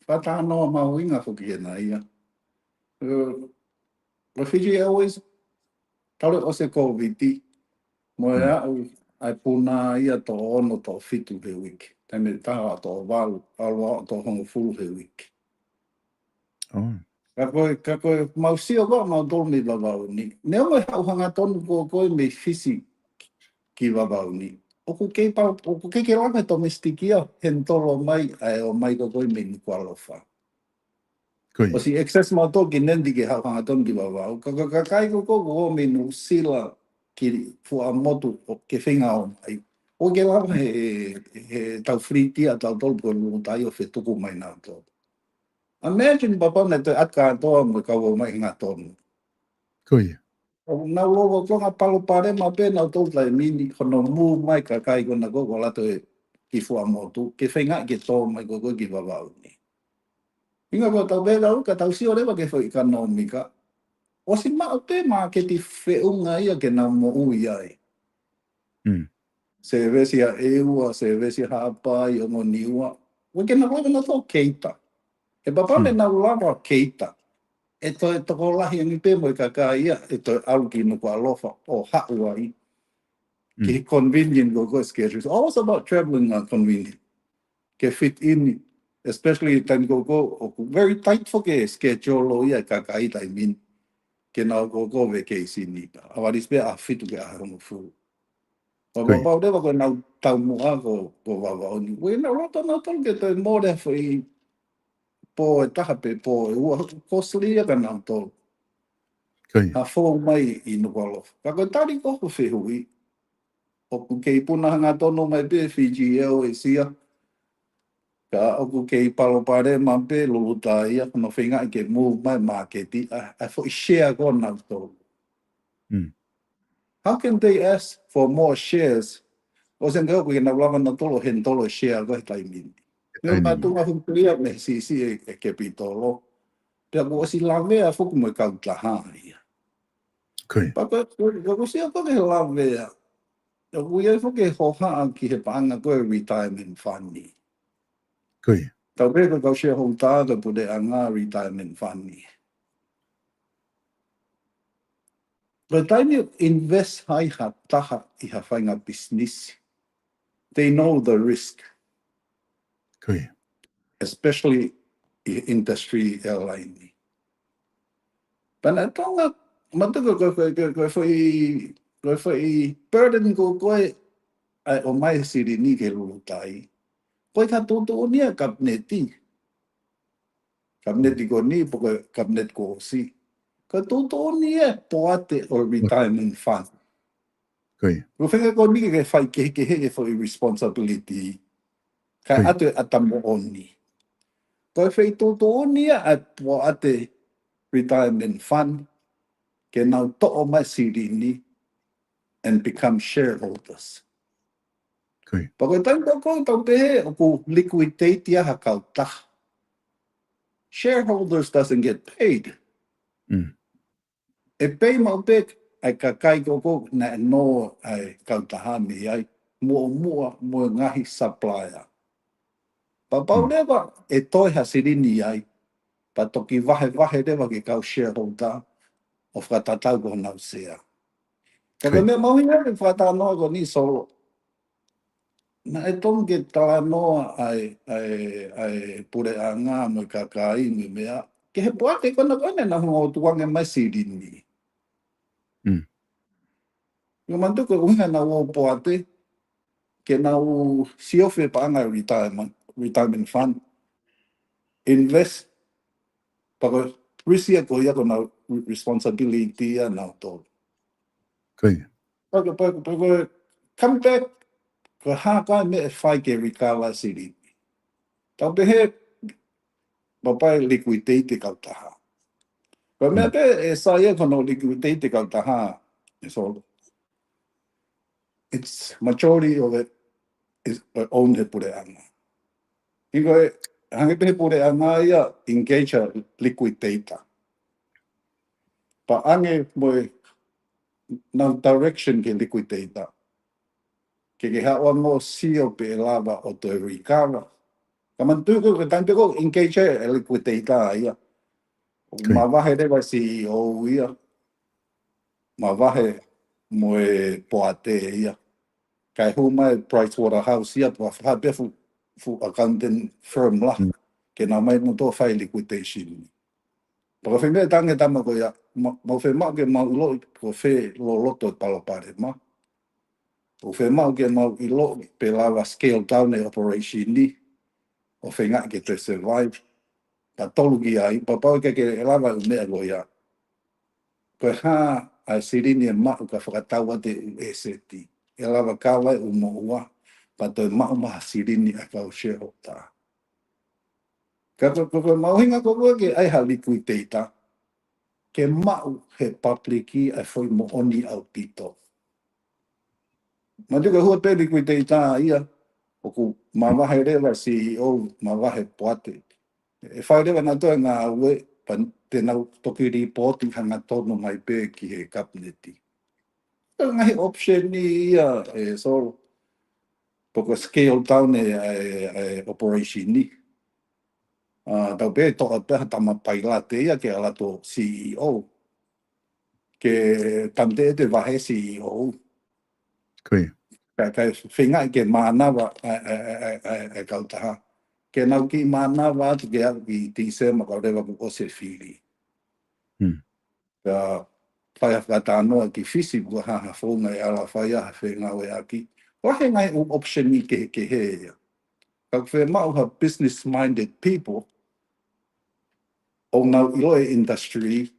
fakatalanoa mahuʻinga foki ena ia. Ko, ko Fiji Airways, talu ʻosi e Kōviti, mo e aʻu ʻa e puna ia toko ono toko fitu he uike. Taimi ʻe taha toko valu, ʻalu ʻo toko hongofulu he uike. ʻO. Ka ko e, ka ko e mau sio ko ē mautolu mei Vavaʻu ni. Neongo e haʻu hangatonu ko ē ko ē mei Fisi ki Vavaʻu ni, ʻoku kei pau, ʻoku kei ke langa e domestic ia he tolo mai, ʻa e ō mai ko ē ko ē mei Nukuʻalofa. Ko ia. ʻOsi access mautolu ki Nadi ke haʻu hangatonu ki Vavaʻu. Ka, ka, ka kakai ko ē ko ē ʻoku ō mei Nuʻusila ki Fuaʻamotu ʻo ke feinga ō mai, ʻoku kei lava he, he ʻetau fleet ia ʻatautolu ko Lulutai ʻo fetuku mai nautolu. Imagine papa ne te aka toa mo e kau ō mai hangatonu. Ko ia. ʻOku nau lolotonga palopalema pē nautolu taimi ni, hono move mai kakai ko ena ko ē ʻoku ʻalu atu ki Fuaʻamotu, ke feinga ke tō mai ko ē ko ē ki Vavaʻu ni. ʻUhinga ko ʻetau pehē ʻoku tau sio leva ki he foʻi ʻekonōmika. ʻOsi maʻu pē māketi feʻunga ia ke nau moʻui ai. Mm. Sēvesi ʻa ʻEua, sēvesi ʻa Haʻapai, ongo Niua. ʻOku kei nau lava nautolu ʻo cater. He papa ne Mm. nau lava ʻo cater, ʻe toe tokolahi ange pē mo e kakai ia ʻe toe ʻalu ki Nukuʻalofa ʻo haʻu ai ki he Mm. convenient ko ē ko ē schedule. It's always about traveling, uh, convenient. Ke fit in, especially taimi ko ē ko ē ʻoku very tight foki e schedule ʻo ia e kakai taimi ni. Ke nau ko ē ko ē vacation ni. ʻA ʻalu ʻo ʻosi pē ʻaho fitu ki he ʻaho hongofulu. Ko ia. Pau leva ko ʻenau taumuʻa ko, ko Vavaʻu ni. Ko ʻenau loto nautolu ke toe mole ha foʻi pō ʻe taha pe pō ʻe ua, costly ia kia nautolu. Ko ia. Ha fou mai ʻi Nukuʻalofa. Ka ko e tali ko ē hoʻo fehuʻi, ʻoku kei puna hangatonu mai pē Fiji Airways ia. Ka ʻoku kei palopalema pē Lulutai ia, ko hono feinga ke move mai māketi, ʻa, ʻa e foʻi share ko ē ʻa nautolu. Mm. How can they ask for more shares? ʻOsi ange ʻoku kei nau lava nautolu ʻo handle e share ko ē he taimi ni. He taimi ni. Nautolu ʻoku hū pē ia mei he siʻisiʻi e, e capital. Pea kuo ʻosi lavea foki mo e kautaha ia. Ko ia. Pea ko, ko, ko, ko e sio ko ē ki he lavea, ʻoku ʻi ai foki e hohaʻa ki he paʻanga ko ē retirement fund ni. Ko ia. Tau pehē ko e kau shareholder ko e puleʻanga retirement fund ni. Ko e taimi ʻoku invest ai ha taha ʻi ha faʻahinga business, they know the risk. Ko ia. Especially ʻi he industry airline ni. Pea naʻe tōʻonga, ma tuku ko, ko, ko, ko e foʻi, ko e foʻi burden ko ē ko ē ʻa e ō mai e silini ki Lulutai. Ko e ka tuʻutuʻuni ʻa e kapineti. Kapineti ko eni, pe ko e kapineti kuo ʻosi. Ko e tuʻutuʻuni e poate ʻo e retirement fund. Ko ia. Ko e feinga ko eni ke fai kehekehe e foʻi responsibility. Kae Ko ia. ʻatu e ʻata moʻoni. Ko e feituʻutuʻuni ia ʻa e poate retirement fund, ke nau toʻo mai silini and become shareholders. Pea ko e taimi ko ē ʻoku tau pehē ʻoku liquidate ia ha kautaha, shareholders doesn't get paid. Mm. ʻE pei maʻu pē ʻa e kakai ko ē naʻe nō ʻa e kautaha mei ai, muʻomuʻa mo e ngaahi supplier. Pea kapau leva ʻe toe ha silini ai, pea toki vahevahe leva ki he kau shareholder ʻo fakatatau ki honau sea. Ka ko e meʻa mahuʻinga ʻi he fakatalanoa ko eni Solo, naʻe tonu ke talanoa ʻa e, ʻa e, ʻa e puleʻanga mo e kakai mo e meʻa ki he poate ko ena ko ena naʻa nau tukuange mai silini. Mm. Ka manatuʻi ko e ʻuhinga naʻa nau ō poate, ke nau siofi e paʻanga retirement, retirement fund, invest, pea ko e risk ia ko ia ko honau re-, responsibility ia ʻanautolu. Ko ia. Pea ko e, pea ko e, pea ko e come back, ko e hā e meʻa ʻe fai ke recover silini. Tau pehē, pea pea liquidate e kautaha. Ko e meʻa pē ʻe sai ai ko hono liquidate e kautaha, ʻe Solo, it's majority of it is owned he puleʻanga. He ko e, hangē pē he puleʻanga ia engage ha liquidator. Pea ʻoange mo e nau direction ki he liquidator ke, ke haʻu ʻo sio pe ʻe lava ʻo toe recover. Ka manatuʻi ko e taimi pē ko ē engage e liquidator ia, ʻoku mavahe leva e C E O ia, mavahe mo e poate ia. Kae hū mai Price Waterhouse ia, pea fai pē fuʻu, fuʻu accounting firm lahi ke nau ō mai mo toe fai liquidation. Pea ko e fē meʻa ʻe tangi tama ko ia, ma-, mau fiemaʻu ke mau ʻiloʻi ko fē loloto e palopalema. ʻOku fiemaʻu ke mau ʻiloʻi pe lava scale down e operation ni ʻo feingaʻi ke toe survive. Pea tolu ki ai, pea kapau ʻe ʻikai ke lava e ʻū meʻa ko ia, ko e hā ʻa e silini ʻe maʻu ka fakatau atu e ʻū asset, ʻe lava cover e ʻū moʻua, pea toe maʻu mai ha silini ʻa e kau shareholder. Ka ko, ko, ko e mahuʻinga ko ē ke ʻai ha liquidator, ke maʻu he public ʻa e foʻi moʻoni ʻaupito. Manatuʻi ko e hū atu e liquidator ia, ʻoku mavahe leva C E O, mavahe poate. ʻE fai leva ʻanautolu e ngāue, pea te nau toki lipooti hangatonu mai pē ki he kapineti. Ko e ngaahi option ia, ʻe Solo, pe ko e scale down e, e, e operation ni. ʻA, tau pehē toʻo pē ha tama pailate ia ke ʻalu atu ʻo C E O. Ke tāmateʻi e vahe C E O. Ko ia. Kae, kae feingaʻi ke mānava e, e, e, e, e kautaha. Ke nau kiʻi mānava atu ke aʻu ki Tīsema kae ʻoua leva kuo ʻosi e fili. Hmm. Ka fai ha fakatalanoa ki Fisi pe ko e hā ha founga ʻe ala fai ai ha fengāueʻaki. Ko e ngaahi option ni kehekehe ia. Ka ʻoku fiemaʻu ha business minded people ʻoku nau ʻilo e industry,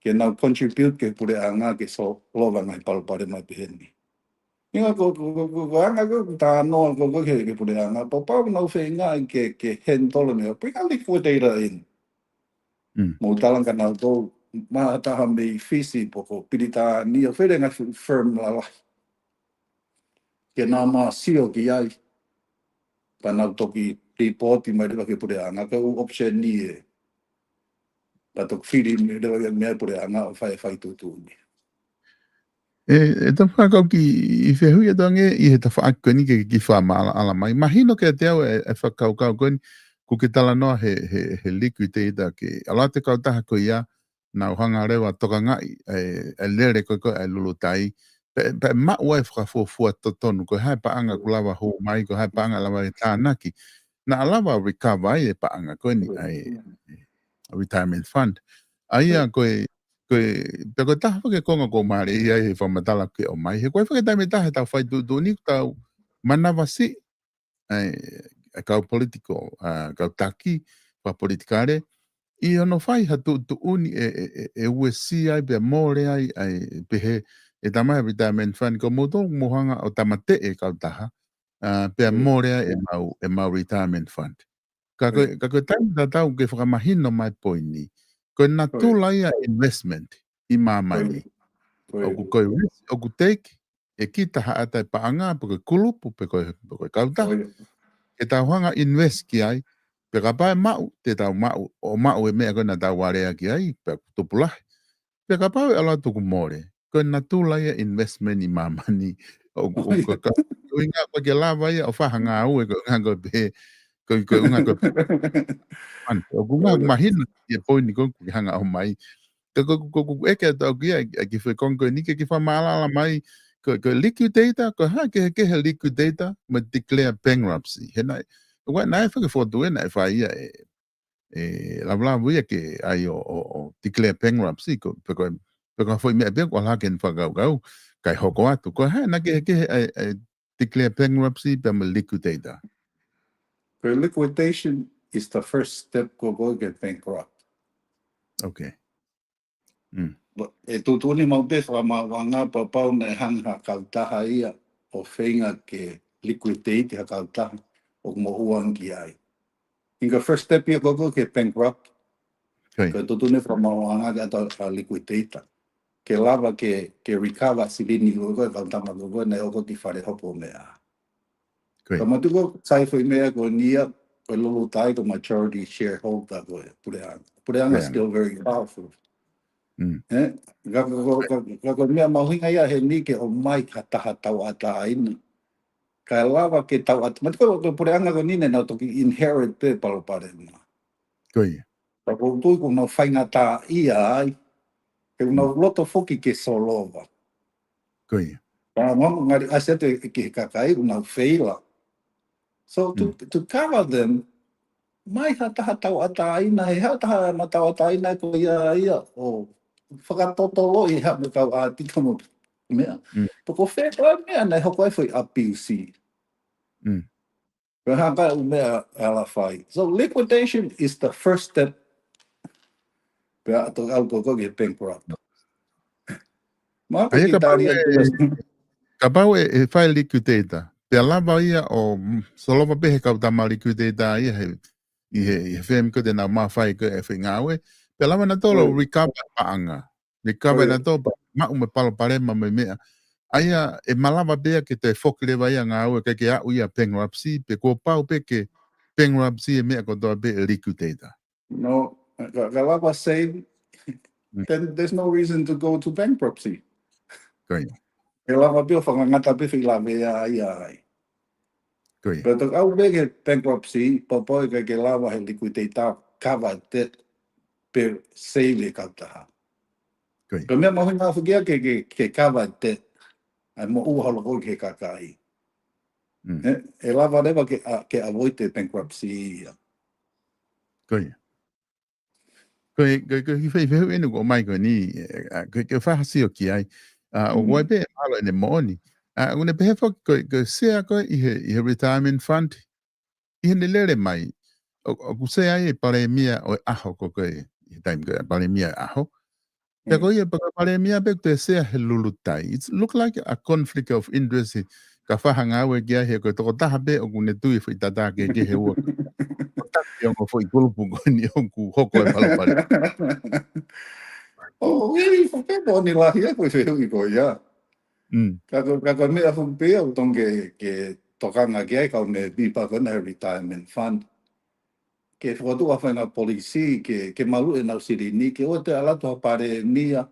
ke nau contribute ki he puleʻanga ke solova e ngaahi palopalema pehē ni. ʻInga ko, ko, ko, ko, ko e anga ko ē talanoa ko ē ki he, ki he puleʻanga, pea kapau ʻoku nau feingaʻi ke, ke handle e meʻa, bring a liquidator in. Mm. Mou tala kia nautolu, mahalo ha taha mei Fisi pe ko Pilitānia, fele ngaahi firm lalahi. Ke nau ō mai ʻo sio ki ai, pea nau toki lipooti mai leva ki he puleʻanga, ko e ʻū option ni ē. Pea toki fili mai leva ia mei he puleʻanga ʻo fai, fai tuʻutuʻuni. ʻE, ʻe tau fakakaukau ki he fehuʻi atu ange ʻi he tafaʻaki ko eni ke, ke fakamaʻalaʻala mai. Mahino kiate au e, e fakakaukau ko eni, ʻoku ke talanoa he, he, he liquidator ke ʻalu atu e kautaha ko ia, nau hanga leva ʻo tokangaʻi e, e lele ko ē ko ē ʻa e lulutai. Pea, pea maʻu ai e fakafuofua totonu, ko e hā e paʻanga ʻoku lava hū mai, ko e hā e paʻanga lava ʻe tānaki. Naʻa lava recover ai e paʻanga ko eni ʻa e retirement fund. ʻA ia ko e, ko e, pea ko e taha foki e konga ʻoku ou mālieʻia ai he fakamatala ʻoku ke ʻomai. He ko e foki e taimi ʻe taha ʻe tau fai tuʻutuʻuni ʻoku tau manavasiʻi ʻa e, ʻa e kau political, ʻa e kau taki, fakapolitikale, ʻi hono fai ha tuʻutuʻuni ʻe, ʻe, ʻe, ʻe uesia ai pea mole ai, ʻa e pehē ʻe tama e retirement fund, ko moutolu mou hanga ʻo tāmateʻi e kautaha, ʻa, pea mole ai ʻemau, ʻemau retirement fund. Ka ko e, ka ko e taimi tatau ke fakamahino mai e poini. Ko e natula ia e investment ʻi māmani. ʻOku ko e risk ʻoku take, ʻe kita haʻata e paʻanga, pe ko e kulupu, pe ko e, pe ko e kautaha. Ke tau hanga invest ki ai, pea kapau ʻe maʻu, te tau maʻu, ʻo maʻu e meʻa ko ē naʻa tau alea ki ai, pea tupulahi. Pea kapau ʻe ʻalu atu kuo mole, ko e natula ia e investment ʻi māmani, ʻoku, ʻoku ka, ko e ʻuhinga ko ē ke lava ia ʻo fai ha ngāue, ko e ʻuhinga ko ē pē, ko e, ko e ʻuhinga ko ē. ʻOku mahino e poini ko ē ʻoku ke hanga ʻo mai. Ka ko, ko, ko, ko e ke tau kia, ʻa e kiʻi foʻi konga ko eni ke, ke fakamaʻalaʻala mai, ko, ko e liquidator, ko e hā e kehekehe liquidator mo e declare bankruptcy. He naʻe, ʻoku ʻi ai e foʻi fokotuʻu naʻe fai ia ʻe, ʻe Lavulavu ia ke ʻai ʻo, ʻo, ʻo declare bankruptcy, ko, pe ko, pe ko e foʻi meʻa pē ʻoku ʻalu hake ʻene fakakaukau, kae hoko atu. Ko e hā e kehekehe ʻa e, ʻa e declare bankruptcy pea mo e liquidator? Ko e liquidation is the first step ko ē ki he bankrupt. Okay. Mm. But ʻe tuʻutuʻuni maʻu pē fakamaauʻanga kapau naʻe hanga ha kautaha ia ʻo feinga ke liquidate ha kautaha ʻoku moʻua ange ki ai. ʻI he first step ia ko ē ki he bankrupt, Ko ia. Ko e tuʻutuʻuni fakamaauʻanga ke ʻatu ha liquidator. Ke lava ke, ke recover silini ko ē, ko e kau tama ko ē naʻe ʻoho ki fale hopo meʻa. Ko ia. Ka matuku sai foʻi meʻa ko eni ia, ko e lulutai ko e majority shareholder ko ē, puleʻanga. Puleʻanga Puleʻanga. Still very powerful. Mm. Eh? Ka, ka, ka, ka, ka ko e meʻa mahuʻinga ia heni ke ʻomai ha taha tauʻatāina. Kae lava ke tauʻat-, matuku ko e puleʻanga ko eni naʻa nau toki inherit pē palopalema. Ko ia. Ka ʻoku ou tui kuo nau faingataʻaʻia ai. He ʻoku nau Mm. loto foki ke solova. Ko ia. Ka mau ngali ʻasi atu e ki he kakai, ʻoku nau feila. So to, Mm. to cover them, mai ha taha tauʻatāina, he ha taha ma tauʻatāina ko ia ia, ʻo fakatotoloʻi ha mo kau ʻātika mo meʻa. Mm. Pe ko fē ko e meʻa naʻe hoko ai foʻi abuse. Mm. Pea hanga ʻo meʻa ala fai. So liquidation is the first step. Pea ʻalu ko ē ki he bankrupt. Ma ʻIkai ke kapau tali atu ʻe, ia. Kapau ʻe, ʻe fai liquidator. Pea lava ia ʻo, mm, solova pē he kau tama liquidator ia he, ʻi he, ʻi he fēmi ko ē te nau mafai ko ē ʻe fai ngāue. Pea lava nautolu ʻo Mm. recover paʻanga. Recover Oh, yeah. nautolu pea maʻu mo e palopalema mo e meʻa. ʻA ia ʻe malava pē ia ke toe foki leva ia ngāue ke, ke aʻu ia bankruptcy, pe kuo pau pē ke bankruptcy e meʻa kotoa pē ʻe liquidator. No, ka, ka lava save, Mm. then there's no reason to go to bankruptcy. Ko ia. ʻE lava pē ʻo fakangata pē foʻi lavea ia ai. Ko ia. Pea toki aʻu pē ki he bankruptcy, pea pau ʻe ʻikai ke lava he liquidator cover debt pe save e kautaha. Ko ia. Ko e meʻa mahuʻinga foki ia ke, ke, ke cover debt, ʻa e moʻua holo ko ē ki he kakai. Mm. ʻE, ʻe lava leva ke, a, ke avoid e bankruptcy ia. Ko ia. Ko e, ko e, ko e kiʻi fehuʻi ʻeni ʻoku ʻomai ko eni, ʻe, ʻa, ko e, ko e fakaʻasi ʻo ki ai. ʻA, ʻoku Mm. ʻi ai pē ʻalu ʻene moʻoni. ʻA, ʻoku ne pehē foki ko e, ko e sea ko ē ʻi he, ʻi he retirement fund. ʻI heʻene lele mai. ʻO, ʻoku sea ai e palēmia ʻo e ʻaho ko ē, ʻi he taimi ko ē palēmia ʻo e ʻaho. Pea Mm. ko ia, pea ko e palēmia pē ʻoku toe sea he lulutai. It's look like a conflict of interest. Ka fai ha ngāue ki ai he ko e tokotaha pē ʻoku ne tui foʻi tatā kehekehe ua. Ko e taki ongo foʻi kulupu ko eni ʻoku hoko e palopalema. ʻO, ʻi, foki pē moʻoni lahi e foʻi fehuʻi ko ia. Mm. Ka ko, ka ko e meʻa foki pē ʻoku totonu ke, ke tokanga ki ai kau mēmipa ko ena he retirement fund. Ke fokotuʻu ha faʻahinga policy, ke, ke maluʻi ʻenau silini, ke ʻoua te ʻalu atu ha palēmia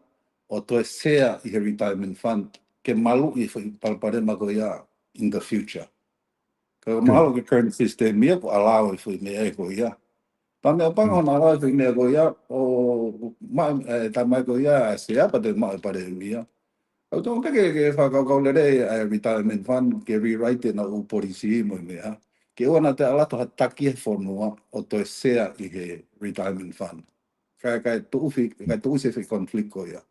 ʻo toe sea ʻi he retirement fund, ke maluʻi e foʻi palopalema ko ia in the future. Ka Good. mahalo ko e current system ia ʻoku allow e foʻi meʻa ko ia. Pea meʻa pango Mm. na allow e foʻi meʻa ko ia, ʻo ma, e, taimi ko ia, sea pea toe maʻu e palēmia. ʻOku totonu pē ke, ke fakakaukau lelei ʻa e retirement fund, ke rewrite ʻenau policy mo e meʻa. Ke ʻoua naʻa toe ʻalu atu ha taki he fonua ʻo toe sea ʻi he retirement fund. Kae, kae tuʻusi, kae tuʻusi e foʻi conflict ko ia.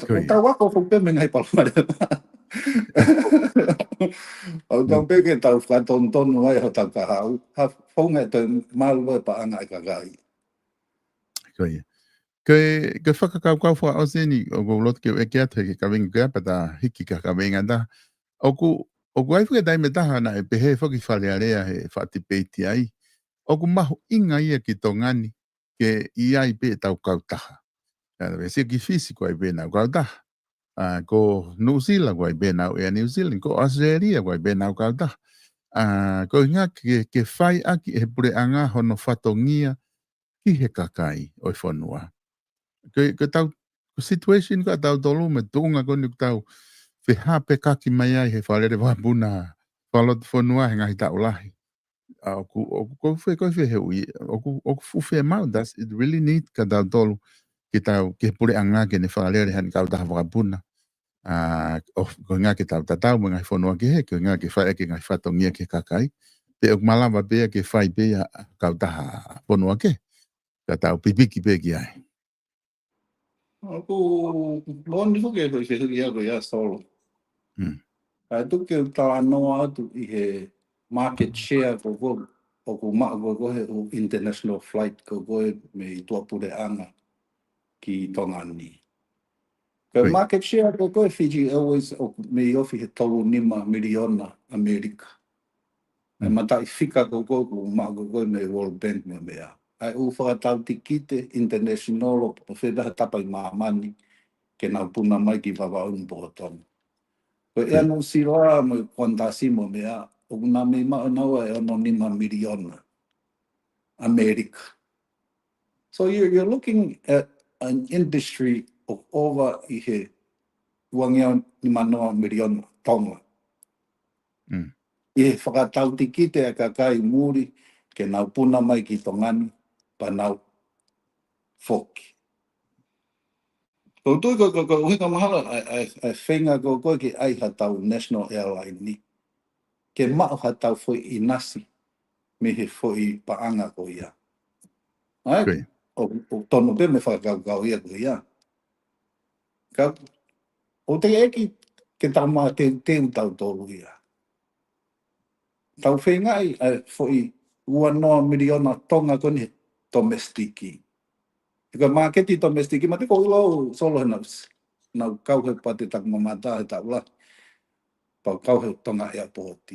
Ko ia. Tau ako foki pē mei he ngaahi palopalema. ʻOku totonu pē ke tau fakatonutonu ai hotau kahaʻu. Ha founga ʻe toe malu e paʻanga e kakai. Ko ia. Ko e, ko e fakakaukau fakaʻosi ʻeni, ʻoku ou loto ke u ʻeke atu he kaveinga ko ia pea ta hiki ki ha kaveinga ʻe taha. ʻOku, ʻoku ʻi ai foki e taimi ʻe taha naʻe pehē foki Fale Alea he faʻa tipeiti ai. ʻOku mahuʻinga ia ki Tonga ni ke ʻi ai pē ʻetau kautaha. Ka ʻe siʻi ki Fisi ʻoku ʻi ai pē ʻenau kautaha. ʻA, ko Nuʻusila ʻoku ʻi ai pē ʻenau Air New Zealand, ko ʻAositelēlia ʻoku ʻi ai pē ʻenau kautaha. ʻA, ko e ʻuhinga ke, ke fai ʻaki ʻe he puleʻanga hono fatongia ki he kakai ʻo e fonua. Ko, ko ʻetau, ko e situation ko ē ʻatautolu mo e tuʻunga ko eni ʻoku tau fehāpekaki mai ai he fakalele vakapuna fakalotofonua he ngaahi taʻu lahi. ʻA, ʻoku, ʻoku, ʻoku fie, ʻoku fie he ui, ʻoku, ʻoku fuʻu fiemaʻu, does it really need kia tautolu ke tau, ke puleʻanga ke ne fakalele haʻane kautaha vakapuna. ʻA, ʻo, ko e ʻuhinga ke tau tatau mo e ngaahi fonua kehe, ko e ʻuhinga ke fai ʻaki e ngaahi fatongia ki he kakai. Pe ʻoku malava pē ia ke fai pē ia ʻa e kautaha fonua kehe, ka tau pipiki pē ki ai. ʻOku moʻoni foki e foʻi fehuʻi ko ia Solo. Mm. Kae tuku ke u talanoa atu ʻi he market share ko ē ʻoku maʻu ko ē he ʻū international flight ko ē mei tuʻapuleʻanga ki Tonga ni. Ko e Right. market share ko ē Fiji Airways ʻoku mei ofi he tolu nima miliona ʻAmelika. ʻA e Mm. mataʻi fika ko ē ʻoku maʻu ko ē mei World Bank mo e meʻa. ʻA e ʻū fakatau tikite international ʻo fē pē ha tapa ʻi māmani ke nau puna mai ki Vavaʻu ni pe ko Tonga. Ko e Air Right. Nuʻusila mo e Qantas mo e meʻa, ʻoku nau mei maʻu naua e ono nima miliona ʻAmelika. So you're, you're looking at an industry of over ʻi he uangeau nima noa miliona Tonga. Mm. ʻI he fakatau tikite ʻa e kakai muli ke nau puna mai ki Tonga ni, pea nau foki. Ko u tui ko, ko, ko e ʻuhinga mahalo ʻa e, ʻa e, ʻa e feinga ko ē ke ʻai haʻatau national airline ni ke maʻu haʻatau foʻi ʻinasi mei he foʻi paʻanga ko ia. ʻAi, Great. ʻo, ʻo tonu pē mo e fakakaukau ia ko ia. Ka, ʻoku teʻeki ke tau mateuteu tautolu ia. Tau feingaʻi ʻa e foʻi ua noa miliona Tonga ko eni he domestic. He ko e māketi domestic, ma te ko ilo Solo he naʻa ku, naʻa ku kau he poate taku mamata he taʻu lahi. Pea u kau he Tonga Airport.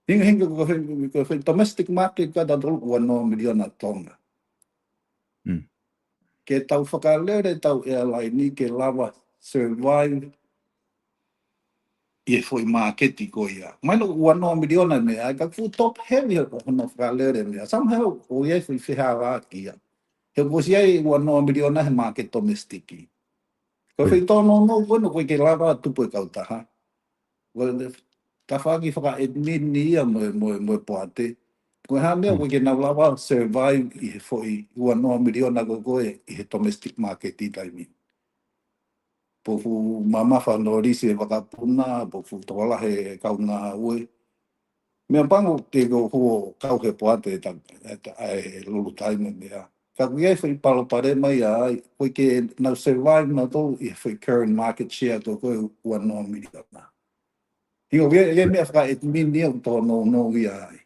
Hinga hinga ko e, ko e domestic market ko ē ʻatautolu ua noa miliona Tonga. Mm. Ke tau fakalele ʻetau airline ni ke lava survive ʻi he foʻi māketi ko ia. Mahino ua noa miliona meʻa, ʻa ia ka fuʻu top heavy hono fakalele meʻa. Somehow, ʻoku ʻi ai foʻi fehālaaki ia. He kuo ʻosi ʻi ai ua noa miliona he market domestic. Ko e Mm. foʻi tōnounou ko ē ʻoku ʻikai ke lava tupu e kautaha. Ko e tafaʻaki faka-admin ia mo e, mo e, mo e poate. Ko e hā meʻa Mm. ʻoku ʻikai ke nau lava survive ʻi he foʻi ua noa miliona ko ē ʻi he domestic market ʻi he taimi ni. Pe ʻoku fuʻu mamafa hono lisi e vakapuna, pe ʻoku fuʻu tokolahi e kau ngāue. Meʻapango ke ko ʻeku kau he poate ta, ta, ʻa e Lulutai mo e meʻa. Ka ʻoku ʻi ai foʻi palopalema ia ai, ʻoku ʻikai ke nau survive nautolu ʻi he foʻi current market share ko ē ua noa miliona. Hinga ʻoku ʻi ai, ʻi ai meʻa faka-admin ia ʻoku tōnounou ia ai.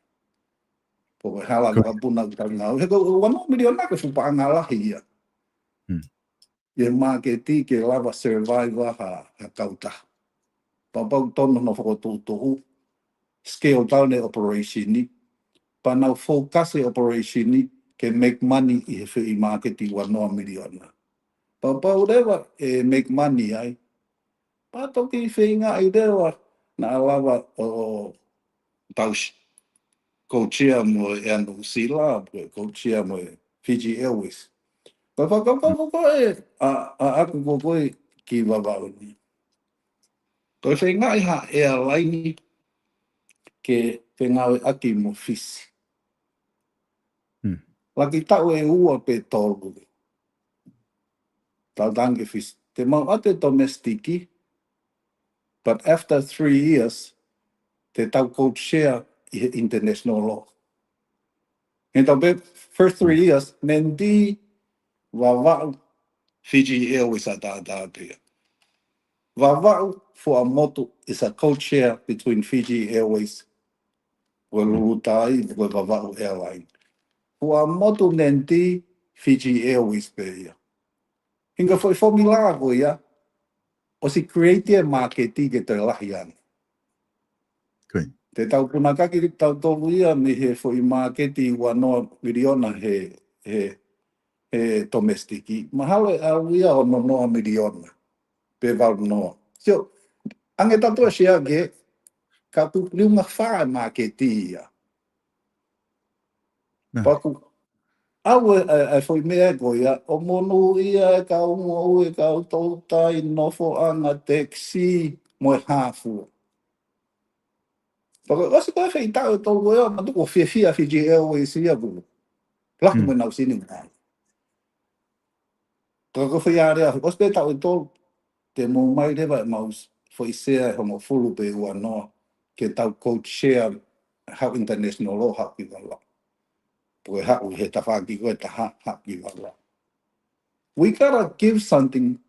Pe ko e hala Ko- vakapuna ʻoku tau ngāue. He ko e ua noa miliona ko e fuʻu paʻanga lahi ia. Hmm. ʻI he māketi ke lava survive ha, ha kautaha. Pea pau tonu hono fokotuʻutuʻu, scale down e operation ni, pea nau focus e operation ni ke make money ʻi he foʻi māketi ua noa miliona. Pea pau leva ʻe make money ai, pea toki feingaʻi leva naʻa lava ʻo, ʻo tau s-, codeshare mo e Air New Zealand, pe codeshare mo e Fiji Airways. Pea fakakaukau ko ē ʻa, ʻa, ʻaku ko ē ki Vavaʻu ni. Ko e feingaʻi ha airline ke fengāueʻaki mo Fisi. Hmm. Laki taʻu ʻe ua pe tolu. Tau tangi Fisi. Te mau ʻoatu e domestic, but after three years, te tau codeshare ʻi he international law. He tau pē first three years, Nadi, Vavaʻu, Fiji Airways ʻataʻatā pē ia. Vavaʻu, fuamotu is a codeshare between Fiji Airways, ko e Lulutai, ko e Vavaʻu Airline. Fuamotu Nadi, Fiji Airways pē ia. Hinga foʻi formula ko ia, ʻosi create e māketi ke toe lahi ange. Ko ia. Te tau punakaki tautolu ia mei he foʻi māketi ua noa miliona he, he, he domestic. Mahalo ʻe ʻalu ia ono noa miliona. pe valu noa. Sio, ange tatou ʻa share ke, ka ʻoku liunga fā e māketi ia. Pea ʻoku ʻau e, e, e foʻi meʻa ko ia, ʻo monūʻia e kau moʻui, e kau toutai, nofoʻanga, taxi, mo e hā fua. Pea ko e ʻosi ko e feitaʻu ʻe tolu ko ia, manatuʻi ʻoku fiefia Fiji Airways ia kuo lahi mo ʻenau sini ngai. Ka ko e foʻi ʻalea, ʻosi pē taʻu ʻe tolu, te mou ʻomai leva ʻemau foʻi sea ʻe hongofulu pe ua noa, ke tau code share, haʻu international ʻo haʻu ki Vavaʻu. Pe ko e haʻu he tafaʻaki ko ē ʻe taha, haʻu ki Vavaʻu. We gotta give something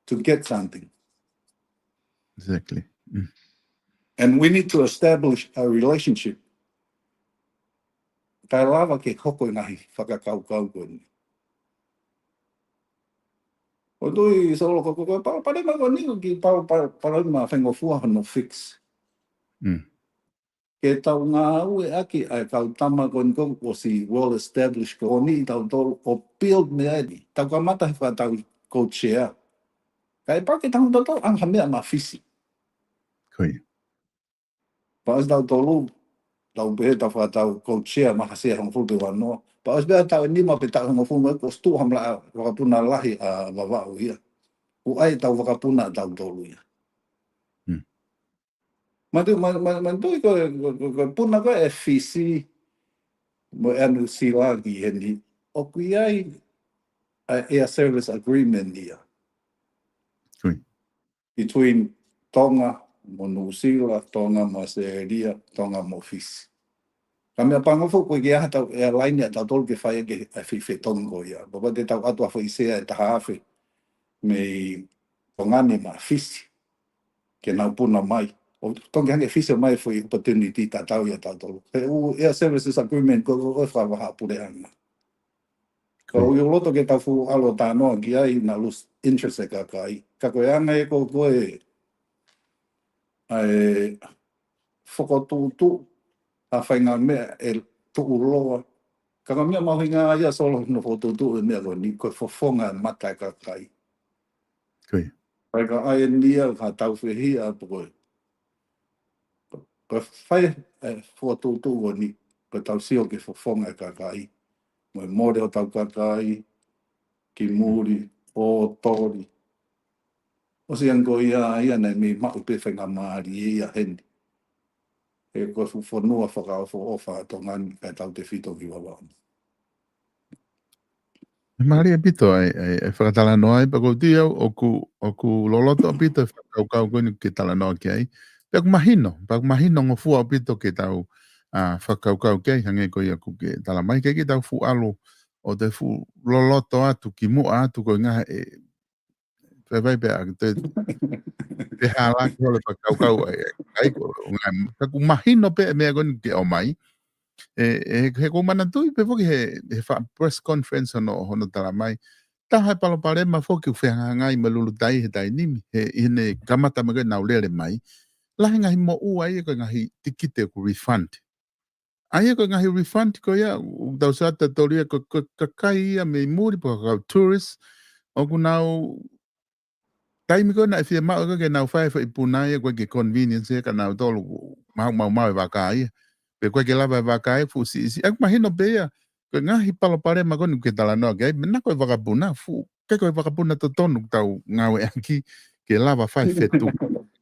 to get something. Exactly. And we need to establish a relationship. Kae lava ke hoko e ngaahi fakakaukau ko eni. ʻOku ou tui Solo ko e, ko e palopalema ko eni ko e kiʻi palo, palo, palopalema faingofua hono fix. Ke tau ngāueʻaki ʻa e kau tama ko eni kuo ʻosi well established ko eni ʻi tautolu ʻo build meʻa eni. Tau kamata he fakatau code share. Kae pau ke tau tautolu ʻanga ha meʻa maʻa Fisi. Ko ia. Pea ʻosi tautolu, tau pehē tau fakatau code share maʻa ha sea ʻe hongofulu pe ua noa. Pea ʻosi pē taʻu ʻe nima pe taʻu ʻe hongofulu mai kuo ʻosi tuʻu ha malaʻe vakapuna lahi ʻa Vavaʻu ia. Kuo ʻai ʻetau vakapuna ʻatautolu ia. Manatuʻi, ma, ma, manatuʻi ko e, ko e, ko e, ko e puna ko ē ʻa Fisi mo ʻa Nuʻusila ki heni, ʻoku ʻi ai ʻa e air service agreement ia. Between Tonga mo Nuʻusila, Tonga mo ʻAositelēlia, Tonga mo Fisi. Ka meʻapango foki ko e ʻikai ha tau airline ʻatautolu ke fai ʻaki e feifeitongi ko ia. Pea te tau ʻatu ha foʻi sea ʻe taha afe mei Tonga ni maʻa Fisi ke nau puna mai. ʻO toki hanga ʻe Fisi ʻo ʻomai e foʻi opportunity tatau ia ʻatautolu. He ʻū air services agreement ko e, ko e, ko e fakavahaʻapuleʻanga. Ka ʻoku ou loto ke tau fuʻu ʻalu ʻo talanoa ki ai, naʻa lose interest e kakai. Ka ko e anga ia ko ē ʻa e fokotuʻutuʻu ʻa e faʻahinga meʻa ʻe tuʻuloa. Ka ko e meʻa mahuʻinga ia Solo hono fokotuʻutuʻu e meʻa ko eni ko e fofonga e mata e kakai. Ko ia. Pea ka ʻai eni ia ka tau fehiʻa pe ko e, ko e fai e fokotuʻutuʻu ko eni, ko e tau sio ki he fofonga e kakai. Mo e mole hotau kakai ki muli, ʻo toli. ʻOsi ange ko ia, ia naʻe mei maʻu pē faingamālie ia heni. He ko e fuʻu fonua fakaʻofoʻofa ʻa Tonga ni kae tautefito ki Vavaʻu. Mālie ʻaupito ʻa e, ʻa e, ʻa e fakatalanoa ia, pea ʻoku ou tui au ʻoku, ʻoku loloto ʻaupito e fakakaukau ko eni ke talanoa ki ai. Pea ʻoku mahino, pea ʻoku mahino ngofua ʻaupito ke tau, ʻa, fakakaukau ki ai, hangē ko ia ʻoku ke talamai, ʻikai ke tau fuʻu ʻalu ʻo toe fuʻu loloto atu, kimuʻa atu ko e ngaahi e, pe vai pea ke te, te hala ki holo fakakaukau ai, ai ko, ngaahi, ka ʻoku mahino pē e meʻa ko eni ke ʻomai. ʻE, ʻe, he ʻoku ou manatuʻi pē foki he, he faʻa press conference hono, hono talamai. Taha e palopalema foki ʻoku fehangahangai mo e Lulutai he taimi ni, he, ʻi heʻene kamata mai ko ē ʻenau lele mai. Lahi e ngaahi moʻua ia ko e ngaahi tikite ʻoku refund. ʻA ia ko e ngaahi refund ko ia, ʻoku tau sio atu tautolu ia ko e, ko e kakai ia mei muli pe ko e kau tourist, ʻoku nau taimi ko ē naʻe fiemaʻu ko ē ke nau fai e foʻi puna ia ko e ke convenience ia kia nautolu, maumau e vaka ia. Pe ko e ke lava e vaka ia, fuʻu siʻisiʻi. ʻOku mahino pē ia, ko e ngaahi palopalema ko eni ʻoku ke talanoa ki ai, meʻa ko e vakapuna, fuʻu, ʻikai ko e vakapuna totonu ʻoku tau ngāueʻaki, ke lava fai fetuku.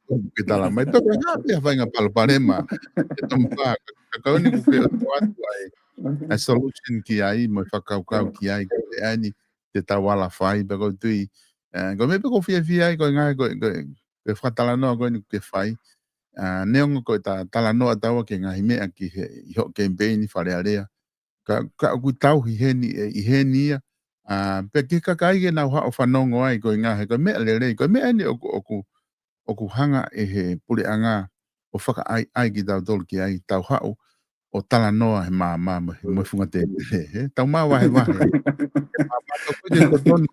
ʻOku ke talamai, pea ko e hā pē ha faʻahinga palopalema, ʻe Tomifā, ka, ka ko eni ʻoku ke ʻoatu ai, ʻa e solution ki ai, mo e fakakaukau ki ai, ko e ʻai ni, te tau ala fai, pea ʻoku ou tui, ʻa, ko e meʻa pē ʻoku ou fiefia ai, ko e ngaahi, ko e, ko e, ko e fakatalanoa ko eni ʻoku ke fai. ʻA, neongo ko e ta, talanoa taua ki he ngaahi meʻa ki he, ʻi hoʻo campaign Fale Alea. Ka, ka ʻoku tauhi heni, ʻe, ʻi heni ia. ʻA, pea ki he kakai ke nau haʻu ʻo fanongo ai, ko e ngaahi, ko e meʻa lelei, ko e meʻa eni ʻoku, ʻoku, ʻoku hanga ʻe he puleʻanga ʻo fakaʻaiʻai kitautolu ki ai, tau haʻu ʻo talanoa he maama mo e, mo e funga tēpile, he tau māvahevahe. He maama tau ko e totonu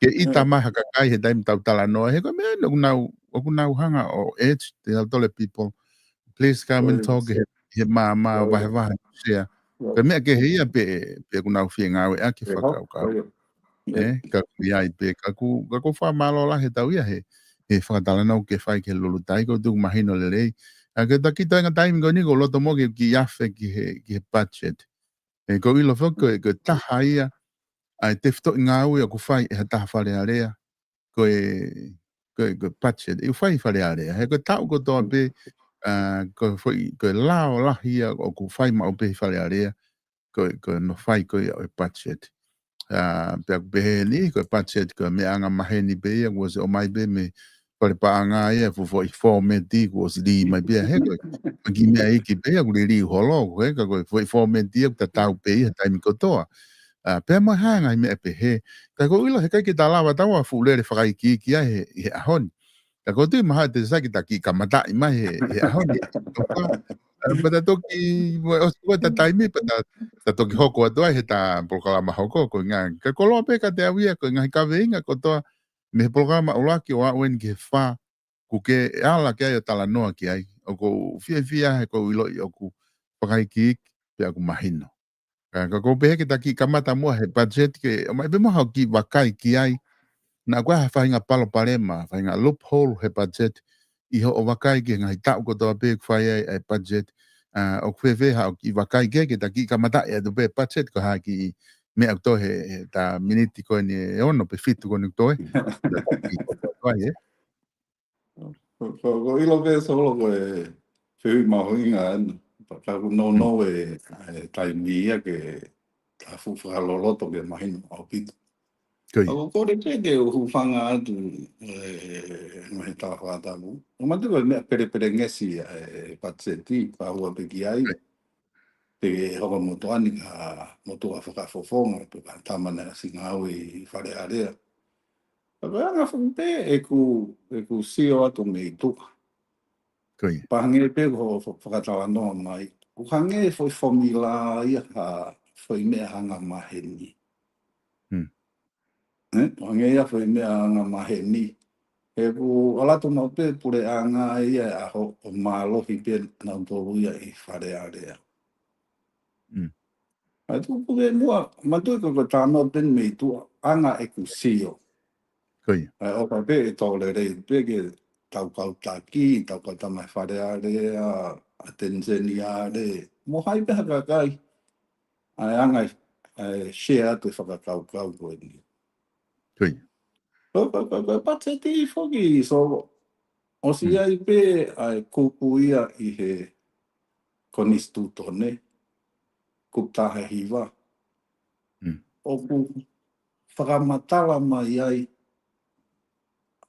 ke ʻita mai ha kakai he taimi tau talanoa, he ko e meʻa eni ʻoku nau, ʻoku nau hanga ʻo urge tautolu e people, please come and talk he, he maama ʻo vahevahe, share. Ko e meʻa kehe ia pē, pē ʻoku nau fie ngāueʻaki e fakakaukau. ʻE, ka ʻoku ʻi ai pē, ka ʻoku, ka ʻoku fakamālō lahi ʻetau ʻi ai he, he fakatalanoa ʻoku ke fai ki he Lulutai, ʻoku ou tui ʻoku mahino lelei. ʻA, ko e taki toenga taimi ko eni ʻoku ou loto mo ke u kiʻi afe ki he, ki he budget. ʻE, ʻoku ou ʻilo foki ko e, ko e taha ia ʻa e tefitoʻi ngāue ʻoku fai ʻe ha taha Fale Alea, ko e, ko e, ko e budget. ʻOku fai Fale Alea. He ko e taʻu kotoa pē, ʻa, ko e foʻi, ko e lao lahi ia ʻoku fai maʻu pē ʻi Fale Alea, ko e, ko e no fai ko ia ʻo e budget. ʻA, pea ʻoku pehē ni, ko e budget, ko e meʻa angamaheni pē ia, kuo ʻosi ʻomai pē mei fale paʻanga ia, fuʻu foʻi fōmeti, kuo ʻosi lī mai pē ia, he ko e, ko e kiʻi meʻa iiki pē ia, kuo liliu holo, ko e, ka ko e foʻi fōmeti ia, kuo tatau pē ia, taimi kotoa. ʻA, pea mo e hā e ngaahi meʻa pehē. Ka ʻoku ou ʻilo he ʻikai ke ta lava taua fuʻu lele fakaikiiki ai he, he ʻaho ni. Ka ʻoku ou tui mahalo te sai ke ta kiʻi kamataʻi mai he, he ʻaho ni. ʻA, pea ta toki, mo e ʻosi ko ē ʻeta taimi, pea ta, ta toki hoko atu ai heʻeta polokalama hoko, ko e ngaahi. Ka koloa pē kiate au ia, ko e ngaahi kaveinga kotoa, mei he polokalama ʻuluaki ʻo aʻu eni ki he fā, ʻoku ke ala ki ai ʻo talanoa ki ai. ʻOku ou fiefia he ʻoku ou ʻiloʻi ʻoku fakaikiiki, pea ʻoku mahino. Ka, ka ʻoku ou pehē ke ta kiʻi kamata muʻa he budget ke, ʻomai pē muʻa haʻo kiʻi vakai ki ai. Naʻa ʻoku ʻi ai ha faʻahinga palopalema, faʻahinga loophole he budget. ʻI hoʻo vakai ki he ngaahi taʻu kotoa pē ʻoku fai ai ʻa e budget. ʻA, ʻoku fēfē haʻo kiʻi vakai ki ai ke ta kiʻi kamataʻi atu pē budget ko e hā e kiʻi meʻa ʻoku toe he, heʻeta miniti ko eni ʻe ono pe fitu ko eni ʻoku toe. Ko, ko, ko e ʻilo pē Solo ko e fehuʻi mahuʻinga ena. Pea ka ʻoku nounou e, e taimi ia ke ta fuʻu fakaloloto ke mahino ʻaupito. Ko ia. ʻOku ou kole pē ke u hūfanga atu, e, ngaahi tala fakatapu. ʻOku ou manatu ko e meʻa pelepelengesi ʻa e, e budget, pea ʻoua pē ki ai. Ko ia. Pe ke hoko motuʻa ni ka motuʻa fakafofonga, pe ko ha tama naʻe ʻosi ngāue ʻi Fale Alea. Ka ko e anga foki pē ʻeku, ʻeku sio atu mei tuʻa. Ko ia. Pea hangē pē ko hoʻo fa-, fakatalanoa mai. ʻOku hangē foʻi fōmila ia ha foʻi meʻa angamaheni. Hmm. ʻE? ʻOku hangē ia foʻi meʻa angamaheni. He ʻoku ʻalu atu maʻu pē puleʻanga ia ʻa hoʻo mālohi pē nautolu ia ʻi Fale Alea. Mm. ʻA e tuku pē muʻa, manatuʻi ko e talanoa pē mei tuʻa, anga ʻeku sio. Ko ia. ʻA e ʻoka pē ʻe tō lelei pē ke tau kau taki, tau kau tama ʻi Fale Alea, ʻa Teniseni Ale, mo hai pē ha kakai. ʻA e anga, ʻa e share atu e fakakaukau ko eni. Ko ia. Ko, ko, ko, ko e patiseti foki, Solo, ʻosi Mm. ʻi ai pē ʻa e kupu ia ʻi he konisitūtone, kupu taha hiva. Mm. ʻOku fakamatala mai ai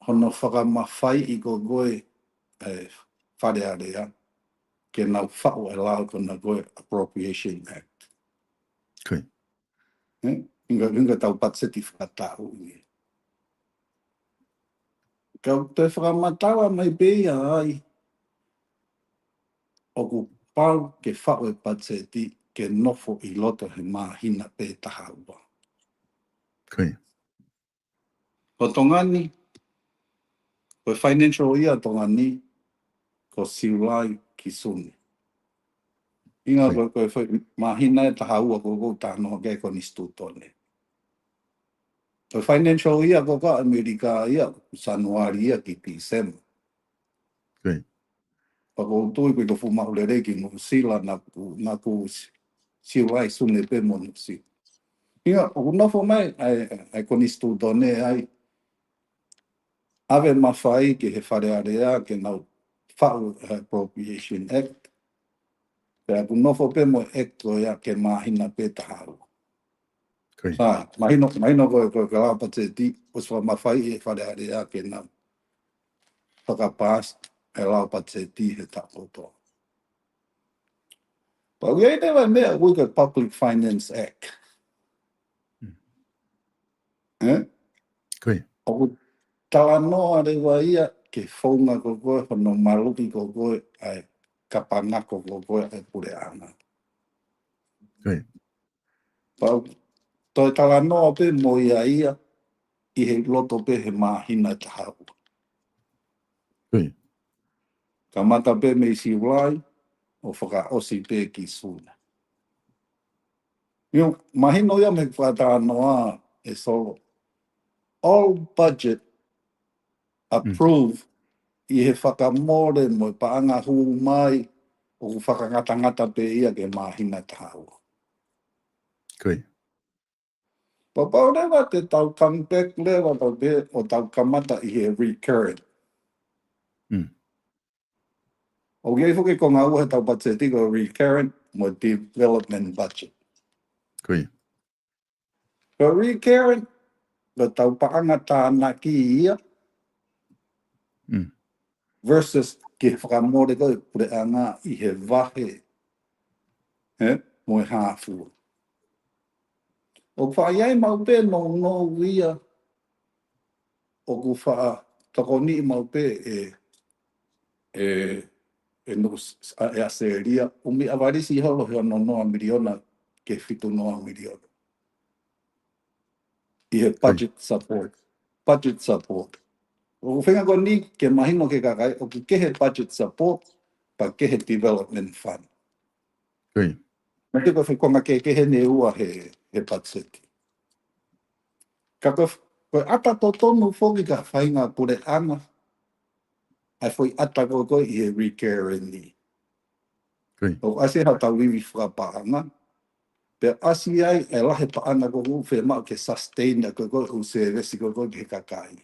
hono fakamafaiʻi ko ē ʻa e Fale Alea ke nau faʻu e lao ko ena ko e Appropriation Act. Ko ia. ʻE? ʻInga, ʻinga tau patiseti fakataʻu ia. Ka ʻoku toe fakamatala mai pē ia ai, ʻoku pau ke faʻu e patiseti ke nofo ʻi loto he māhina pē taha ua. Ko ia. Ko Tonga ni, ko e financial year Tonga ni, ko Siulai ki Sune. ʻInga Ko ia. ko, ko e fai-, māhina ʻe taha ua ko ē ʻoku tau talanoa ki ai konisitūtone. Ko e financial year ko ē ʻa ʻAmelika ia, Sānuali ia ki Tīsema. Ko ia. Pea ʻoku ou tui ko e tofu maʻu lelei ki Nuʻusila naʻa ku, naʻa ku si-, Siulai Sune pē mo Nuʻusila. ʻInga, ʻoku nofo mai ʻa e, ʻa e konisitūtone ai, ʻave mafai ki he Fale Alea ke nau faʻu e Appropriation Act. Pea ʻoku nofo pē mo e Act ko ia ki he māhina pē taha ua. Ko ia. Sai, mahino, mahino ko e, ko e, ko e lao patiseti, ʻosi fakamafaiʻi ʻe he Fale Alea ke nau fakapaasi e lao patiseti he taʻu kotoa. Pea ʻoku ʻi ai leva e meʻa ʻoku ui ko e Public Finance Act. Mm. ʻE? Ko ia. ʻOku talanoa leva ia ki he founga ko ē hono maluʻi ko ē ʻa e kapangako ko ē ʻa e puleʻanga. Ko ia. Pea ʻoku toe talanoa pē mo ia ia ʻi he loto pē he māhina ʻe taha ua. Ko ia. Kamata pē mei Siulai, ʻo fakaʻosi pē ki Sune. ʻIo, mahino ia mei he fakatalanoa ʻe Solo. all budget approve ʻi he fakamole mo e paʻanga hū mai ʻoku fakangatangata pē ia ki he māhina ʻe taha ua. Pea pau leva te tau come back leva tau pē ʻo tau kamata ʻi he recurrent. ʻOku ʻi ai foki ko e ngaahi ua he tau budget ko e recurrent mo e development budget. Ko e recurrent, ko e tau paʻanga tānaki ia, versus ki he fakamole ko e puleʻanga ʻi he vahe, ē, mo e hā fua. ʻOku faʻa ʻi ai maʻu pē nounou ia, ʻoku faʻa tokoniʻi maʻu pē ʻe, ʻe, ʻe Nuku s-, ʻa, ʻe ʻAositelēlia, ʻumi ʻavalisi holo he ono noa miliona ki he fitu noa miliona. ʻI he budget support. Budget support. ʻOku feinga ko eni ke mahino ki he kakai, ʻoku kehe budget support, pea kehe development fund. Mate ko e fai konga kehekehe ʻe ua he, he budget. Ka ko, ko e ʻata totonu foki ki he faʻahinga puleʻanga, ʻa e foʻi ʻata ko ē ʻi he recurrent ni. ʻOku ʻasi ha tau ivi fakapaʻanga, pea ʻasi ai e lahi e paʻanga ko ē ʻoku fiemaʻu ke sustain ʻa e ko ē ʻū sēvesi ko ē ki he kakai.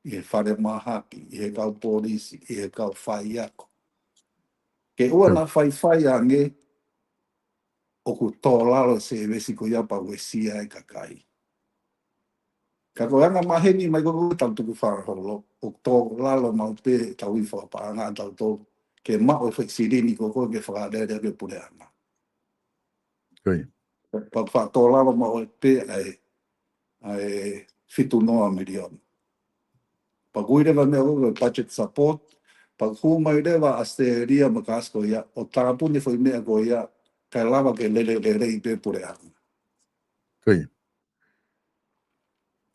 ʻI he falemahaki, ʻi he kau polisi, ʻi he kau faiako. Ke ʻoua naʻa faifai ange, ʻoku tō lalo e sēvesi ko ia pea uesia e kakai. Ka ko e anga maheni mai ko ē ʻoku tau tukufakaholo, ʻoku tō lalo maʻu pē tau ivi fakapaʻanga ʻa tautolu, ke maʻu e foʻi silini ko ē ke fakalele ki he puleʻanga. Pea faʻa tō lalo maʻu pē ʻa e, ʻa e fitu noa miliona. Pea ʻoku ui leva e meʻa ko e budget support, pea hū mai leva ʻAositelēlia mo e kāsi ko ia, ʻo tāpuni e foʻi meʻa ko ia, kae lava ke lele, lelei pē puleʻanga.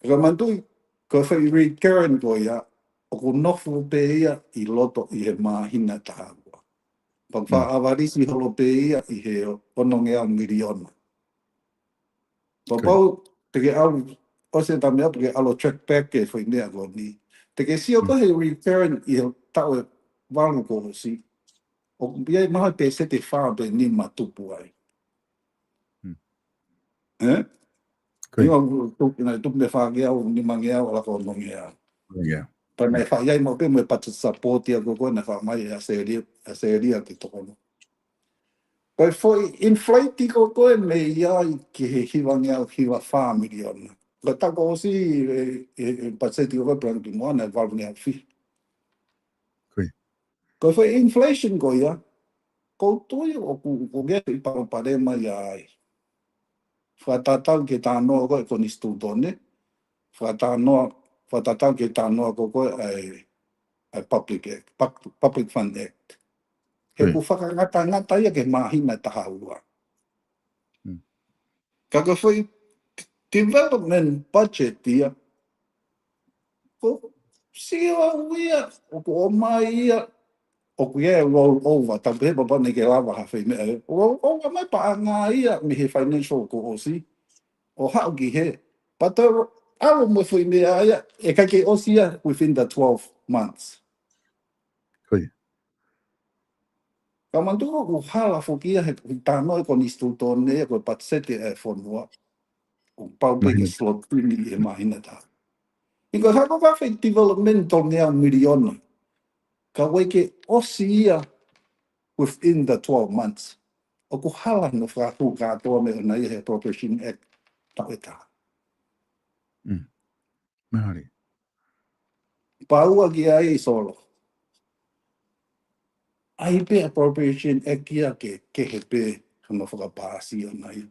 Ka manatuʻi, ko e foʻi recurrent ko ia, ʻoku nofo pē ia ʻi loto ʻi he māhina ʻe taha ua. Pea faʻa ʻavalisi holo pē ia ʻi he ono ngeau miliona. Pea pau, te ke ʻalu, ʻosi e tau meʻa, te ke ʻalu track back ki he foʻi meʻa ko eni. Te ke sio ko ē he recurrent ʻi he taʻu ʻe valu kuo ʻosi. ʻOku ʻi ai mahalo pēseti ʻe fā pe nima tupu ai. Ē? Ko ia. Naʻe tupu mei he fā ngeau, nima ngeau, ʻalu ki he ono ngeau. Pea naʻe faʻa ʻi ai maʻu pē mo e budget support ia ko ē naʻe faʻa ʻomai ʻe ʻAositelēlia, ʻAositelēlia ke tokoni. Ko e foʻi inflate ko ē mei ai ki he hiva ngeau hiva fā miliona. Ko e taʻu kuo ʻosi e, e, e budget ko ē Palēmia Tupou Moana ʻe valu ngeau fiha. Ko e foʻi inflation ko ia, ʻoku ou tui ʻoku, ʻoku ʻi ai e palopalema ia ai. Fakatatau ki he talanoa ko ē konisitūtone, fakatalanoa, fakatatau ki he talanoa ko ē ʻa e, ʻa e Public Act, Pub-, Public Fund Act. He ʻoku fakangatangata ia ki he māhina ʻe taha ua. Ka ko e foʻi development budget ia, ʻoku sio au ia, ʻoku ʻomai ia, ʻoku ʻi ai e roll over, tau pehē papa naʻe ʻikai ke lava ha foʻi meʻa, roll over mai paʻanga ia mei he financial kuo ʻosi, ʻo haʻu ki hē. Pea toe ʻalu mo e foʻi meʻa ia, ʻe ʻikai ke ʻosi ia within the twelve months. Ka manatuʻi ʻoku hala foki ia he, he talanoa e konisitūtone ia ko e patiseti ʻa e fonua. ʻOku pau pē ke slot ʻi he māhina ʻe taha. ʻI ko e hako ka fai development tolu ngeau miliona. Ka ʻoku ʻikai ke ʻosi ia within the twelve months. ʻOku hala hono fakahū kātoa mei ʻona ia he Appropriation Act taʻu ʻe taha. Pea ua ki ai Solo. ʻAi pē Appropriation Act ia ke, ke kehe pē hono fakapāsi ʻona ia.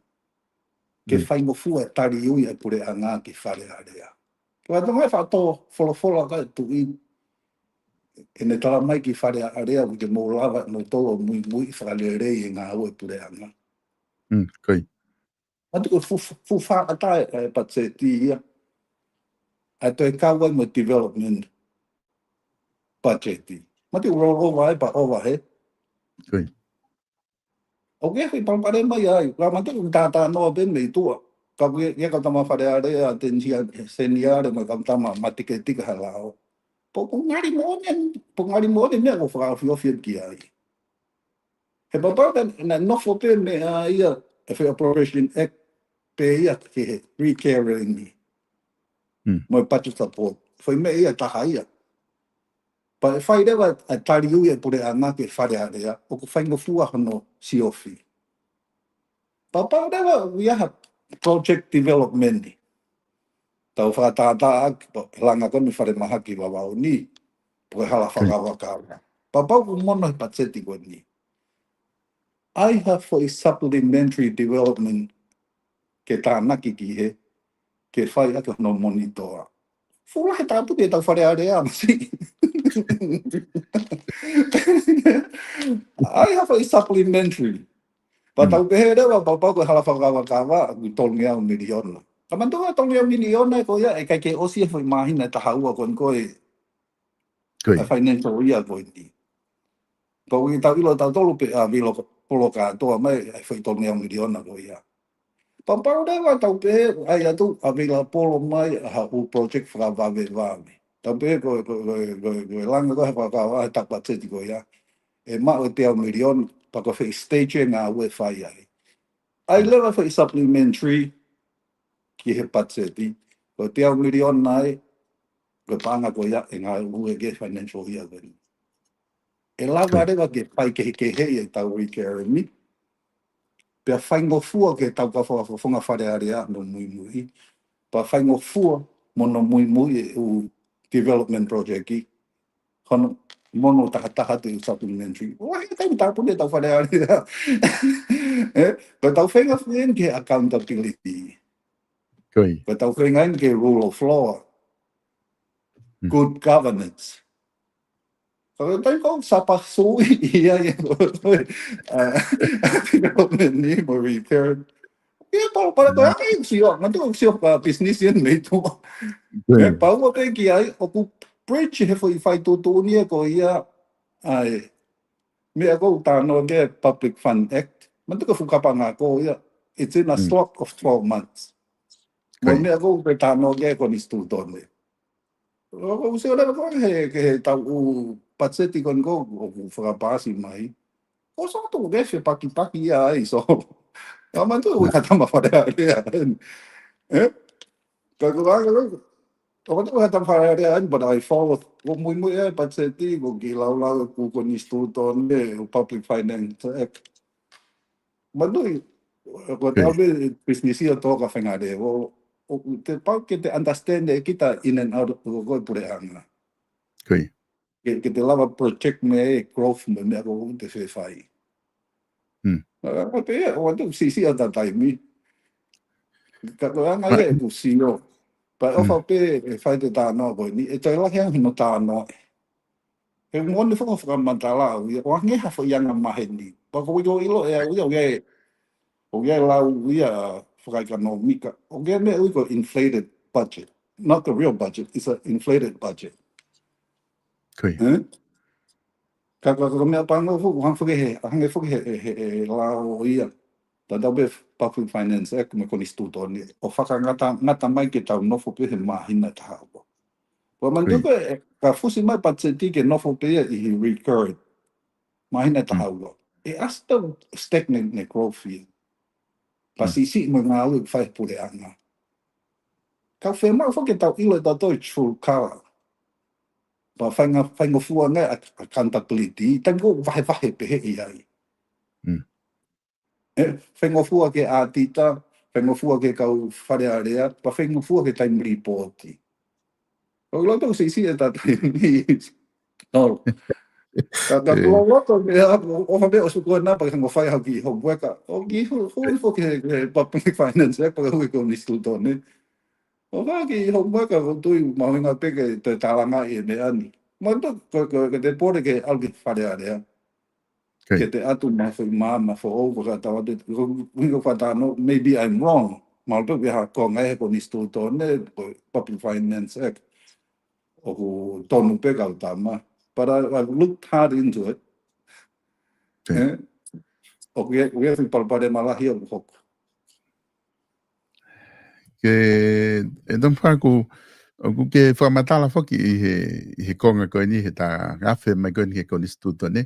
Ke faingofua e taliui ʻa e puleʻanga ki Fale Alea. Ko e tonga e faʻa tō folofola ka e tuʻi. ʻEne tala mai ki Fale Alea, ʻoku ʻikai ke mou lava ʻe moutolu ʻo muimui ʻi he fakalelei e ngāue ʻa e puleʻanga. Manatuʻi ko e fu-, fu-, fuʻu faʻa ʻatā e, e patiseti ia. ʻA e toe kau ai mo e development budget. Manatuʻi roll over ai pea over hē. ʻOku ʻi ai e foʻi palopalema ia ai. Ka manatuʻi ʻoku tātānoa pē mei tuʻa. Ka ko ia, ia ka tama Fale Alea, Teni Seniale, mo e ka tama Matiketika ha lao. Pea ʻoku ngali moʻoni, ʻoku ngali moʻoni meʻa ʻoku fakaofiofi ki ai. He papa ka na nofo pē meʻa ia, e fai Appropriation Act pē ia ki he recurring ni. Mm. Mo e budget support. Fai meʻa ia taha ia. Pea ʻe fai leva ʻa e taliui ʻa e puleʻanga ki he Fale Alea, ʻoku faingofua hono siofi. Pea pau leva ia ha project development ni. Tau fakatātā ʻaki, pea langa ko eni falemahaki Vavaʻu ni, pe ko e hala fakavakavaka. Pea pau ʻoku mono he patiseti ko eni. ʻAi ha foʻi supplementary development ke tānaki ki he, ke fai ʻaki hono monitor. Fuʻu lahi e tāpuni ʻetau Fale Alea masi. ʻAi ha foʻi supplementary. Pea tau pehē leva, pea pau ko e hala fakavakavaka, ʻoku tolungeau miliona. Ka manatuʻi ʻa e tolungeau miliona ko ia, ʻe ʻikai ke ʻosi e foʻi māhina ʻe taha ua ko eni ko e, Ko ia. ʻa e financial year ko eni. Pea ʻoku tau ʻilo tautolu pē ʻa e available kātoa mai, ʻa e foʻi tolungeau miliona ko ia. Pea pau leva tau pehē, ʻai atu available mai ʻa ha ʻū project fakavavevave. Tau pehē ko, ko, ko, ko, ko e langa ko e fakavavevave he taʻu patiseti ko ia. ʻE maʻu e teau miliona, pea ko e foʻi stage ʻe ngāue fai ai. ʻAi leva foʻi supplementary ki he patiseti, ko e teau miliona ai, ko e paʻanga ko ia ʻe ngāue ki he financial year ko eni. ʻE lava leva ke fai kehekehe ʻi heʻetau recurring ni. Pea faingofua ke tau ka fakafofonga Fale Alea hono muimui. Pea faingofua mo hono muimui e ʻū development project ki. Hono mono taha taha ʻa e supplementary. ʻOku lahi e taimi tāpuni ʻetau Fale Alea. ʻE, ko ʻetau feinga feinga ki he accountability. Ko ia. Ko ʻetau feinga ki he rule of law. Mm. Good governance. Ka ko e taimi ko ē ʻoku sapa sui ia ia ko e, ʻa, development ni mo repair. Ia pau, pau ko e ʻai sio, manatuʻi ʻoku sio ka business ia mei tuʻa. Ko ia. ʻE pau ʻo pehē ki ai, ʻoku breach he foʻi fai tuʻutuʻuni ia ko ia, ʻa e, meʻa ko ē ʻoku talanoa ki ai e Public Fund Act. Manatuʻi ko e fuʻu kapakanga ko ia, it's in a Mm. slot of twelve months. Mo e Ko ia. meʻa ko ē ʻoku talanoa ki ai e konisitūtone. ʻOku ou sio leva ko ē he, ki he taʻu patiseti ko eni ko ē ʻoku fakapaasi mai. ʻOku sio atu ʻoku kei fepakipaki ia ai, so. Ka manatuʻi ʻoku ʻikai tama Fale Alea eni. ʻE? Ka ko e anga ko ē, ka manatuʻi ʻoku ʻikai tama Fale Alea eni, but I follow. ʻOku muimui ai e patiseti, ʻoku kiʻi laulau e ʻū konisitūtone, ʻū Public Finance Act. Manatuʻi, ko e Ko ia. tau pē business ia tō ka fengale, ʻo, ʻo te pau ke te understand ʻe kita in and out ʻo ko e puleʻanga. Ko ia. Ke, ke te lava project mo e growth mo e meʻa ko ē ʻoku te fefai. Hmm. Ka, ka pē, ʻoku ou siʻisiʻi ʻa e taimi. Ka ko e anga Right. ia ʻeku sio. Pea Hmm. ʻofa pē ʻe fai ʻete talanoa ko eni, ʻe toe lahi ange hono talanoa. He moʻoni faka-, fakamatala au ia, ʻoange ha foʻi anga maheni. Pea ko e ʻilo ʻe au ia, ʻoku ʻi ai, ʻoku ʻi ai e lau ia fakaʻekonōmika. ʻOku ʻi ai e meʻa ʻoku ui ko e inflated budget. Not the real budget, it's an inflated budget. Ko ia. Eh? Ka, ka, ka meʻa pango fuʻu, hangē foki he, hangē foki he, he, he, he lao ia. Tatau pē Public Finance Act mo e konisitūtone. ʻO fakangata, ngata mai ke tau nofo pē he māhina ʻe taha ua. Pea manatuʻi ko e, ka fusi mai patiseti ke nofo pē ia ʻi he recurrent. Māhina ʻe taha ua. ʻE ʻasi ʻetau stagnant ʻene growth ia. Pea siʻisiʻi mo e ngāue ʻoku fai he puleʻanga. Ka ʻoku fiemaʻu foki ke tau ʻilo ʻe tautolu e true color. Pea fainga-, faingofua ange ʻa, ʻa accountability, taimi ko ē ʻoku vahevahe pehē ʻi ai. Mm. ʻE, faingofua ki he ʻaotita, faingofua ki he kau Fale Alea, pea faingofua ki he taimi lipooti. ʻOku ʻiloa ʻoku siʻisiʻi ʻeta taimi. No. Ka, ka Eh. ko e loto meʻa, ʻo, ʻofa pē ʻosi ko ena pea ke hanga ʻo fai haʻo kiʻi homework. ʻOku kiʻi hu-, hu-, hu-, ki he, ki he Public Finance Act, pea ke hui ki he konisitūtone. ʻOfa kiʻi homework, ʻoku ou tui mahuʻinga pē ke toe tālangaʻi e meʻa ni. Manatuʻi, ko, ko, ko ʻete pole ke ʻalu ki Fale Alea. Ko ia. Ke te ʻatu mai foʻi maama foʻou, ko ka tau atu, ko, ko, ko ka tano, maybe I'm wrong. Mahalo pē ʻoku ʻi ai ha konga he konisitūtone, ko e Public Finance Act. ʻOku tonu pē kau tama. But I, I've looked hard into it. Ko ia. Eh? ʻOku ʻi ai, ʻoku ʻi ai e foʻi palopalema lahi ʻoku hoko. Ke, ʻe Tongifā, ʻoku ke fakamatala foki ʻi he, ʻi he konga ko eni, he ta afe mai ko eni ki he konisitūtone.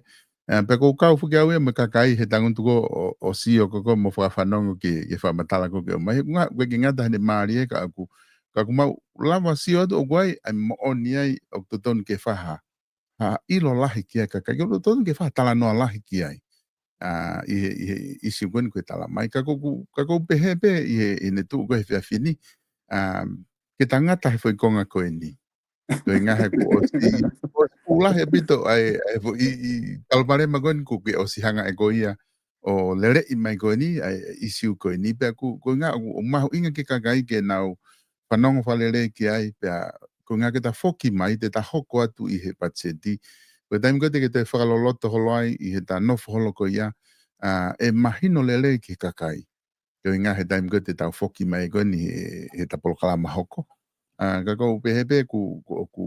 Ā, pea ʻoku ou kau foki au ia mo e kakai he tangutu ko ē ʻo, ʻo sio ko ē mo fakafanongo ki he, ki he fakamatala ko ē ke ʻomai. He ʻoku ke ngata heʻene mālie ka ʻoku, ka ʻoku mau lava sio atu ʻoku ʻi ai ʻa e moʻoni ai ʻoku totonu ke fai ha, ha ʻilo lahi ki ai e kakai, ʻoku totonu ke fai ha talanoa lahi ki ai. Ā, ʻi he, ʻi he ʻīsiu ko eni ʻoku ke talamai. Ka ʻoku, ka ʻoku ou pehē pē ʻi he, ʻi heʻene tuʻu ko ē he efiafi ni, ā, ke ta ngata he foʻi konga ko eni. Ko e ʻuhinga he kuo ʻosi, kuo ʻosi pū lahi ʻaupito ʻa e, ʻa e foʻi, ʻi, ʻi, palopalema ko eni kuo ke ʻosi hanga ʻe koe ia ʻo leleʻi mai ko eni, ʻa e ʻīsiu ko eni. Pea ʻoku, ko e ʻuhinga ʻoku, ʻoku mahuʻinga ki he kakai ke nau fanongo fakalelei ki ai, pea ko e ʻuhinga ke ta foki mai, te ta hoko atu ʻi he patiseti. Ko e taimi ko ē te ke toe fakaloloto holo ai ʻi heʻeta nofo holo ko ia, ā, ʻe mahino lelei ki he kakai. Ko e ʻuhinga he taimi ko ē te tau foki mai ko eni he, heʻeta polokalama hoko. Ā, ka ʻoku ou pehē pē ʻoku, ʻoku,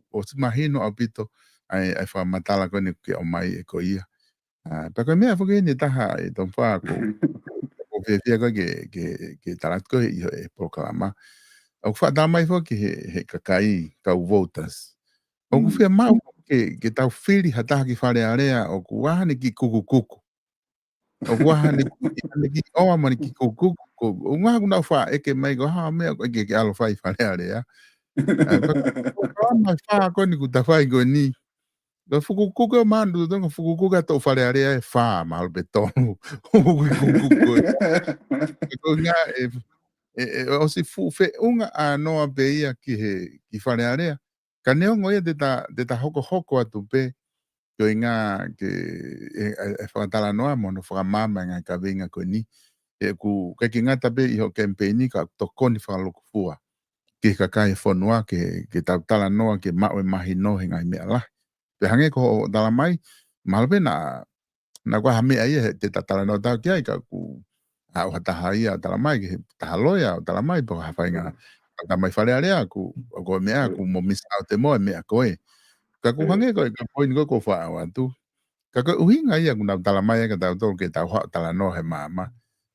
ʻoku ʻosi mahino ʻaupito ʻa e, ʻa e fakamatala ko eni ʻoku ke ʻomai ʻe koe ia. Ā, pea ko e meʻa foki eni ʻe taha ʻe Tongifā ʻoku, ʻoku ou fiefia ko ē ke, ke, ke tala atu ko ē ʻi he polokalama. ʻOku faʻa talamai foki he, he kakai, kau voters. ʻOku Mm. fiemaʻu ke, ke tau fili ha taha ki Fale Alea, ʻoku ʻi ai haʻane kiʻi kukukuku. ʻOku ʻi ai haʻane kiʻi, haʻane kiʻi ʻoa mo ʻene kiʻi kukukuku. ʻOku ʻi ai haʻaku nau faʻa ʻeke mai ko e hā e meʻa ʻoku ʻeke ke ʻalu ʻo fai ʻi Fale Alea. Ā, pea ko e polokalama ʻe fā ko eni kuo ta fai ko eni. Ko e fukukuku ʻo mānu, totonu ko e fukukuku ʻa e toʻu Fale Alea ʻe fā, mahalo pē tolu. Fukukuku ē. Ko e ʻuhinga ʻe, ʻe, ʻe ʻosi fuʻu feʻunga ʻānoa pē ia ki he, ki Fale Alea. Ka neongo ia te ta, te ta hokohoko atu pē, ko e ʻuhinga ke, ʻe, ʻe, ʻe fakatalanoa mo hono fakamaama e ngaahi kaveinga ko eni. ʻOku ʻikai ke ngata pē ʻi hoʻo kemipeini ka ʻoku tokoni fakalūkufua ki he kakai e fonua ke, ke tau talanoa ke maʻu e mahino he ngaahi meʻa lahi. Pea hangē ko hoʻo talamai, mahalo pē naʻa, naʻa ʻoku ʻi ai ha meʻa ia he te ta talanoa atu ki ai ka ʻoku, ā, ʻoku ʻi ai ha taha ia ʻo talamai, ki he taha loea ʻo talamai, pe ko ha faʻahinga, ʻoku talamai Fale Alea, ʻoku, ʻoku ʻi ai e meʻa, ʻoku mo miss out ʻe mo e meʻa ko ē. Ka ʻoku hangē ko e, ko e poini ko ē ʻoku ou faʻa ʻoatu. Ka ko e ʻuhinga ia ʻoku nau talamai ai kia tautolu ke tau haʻu ʻo talanoa he maama,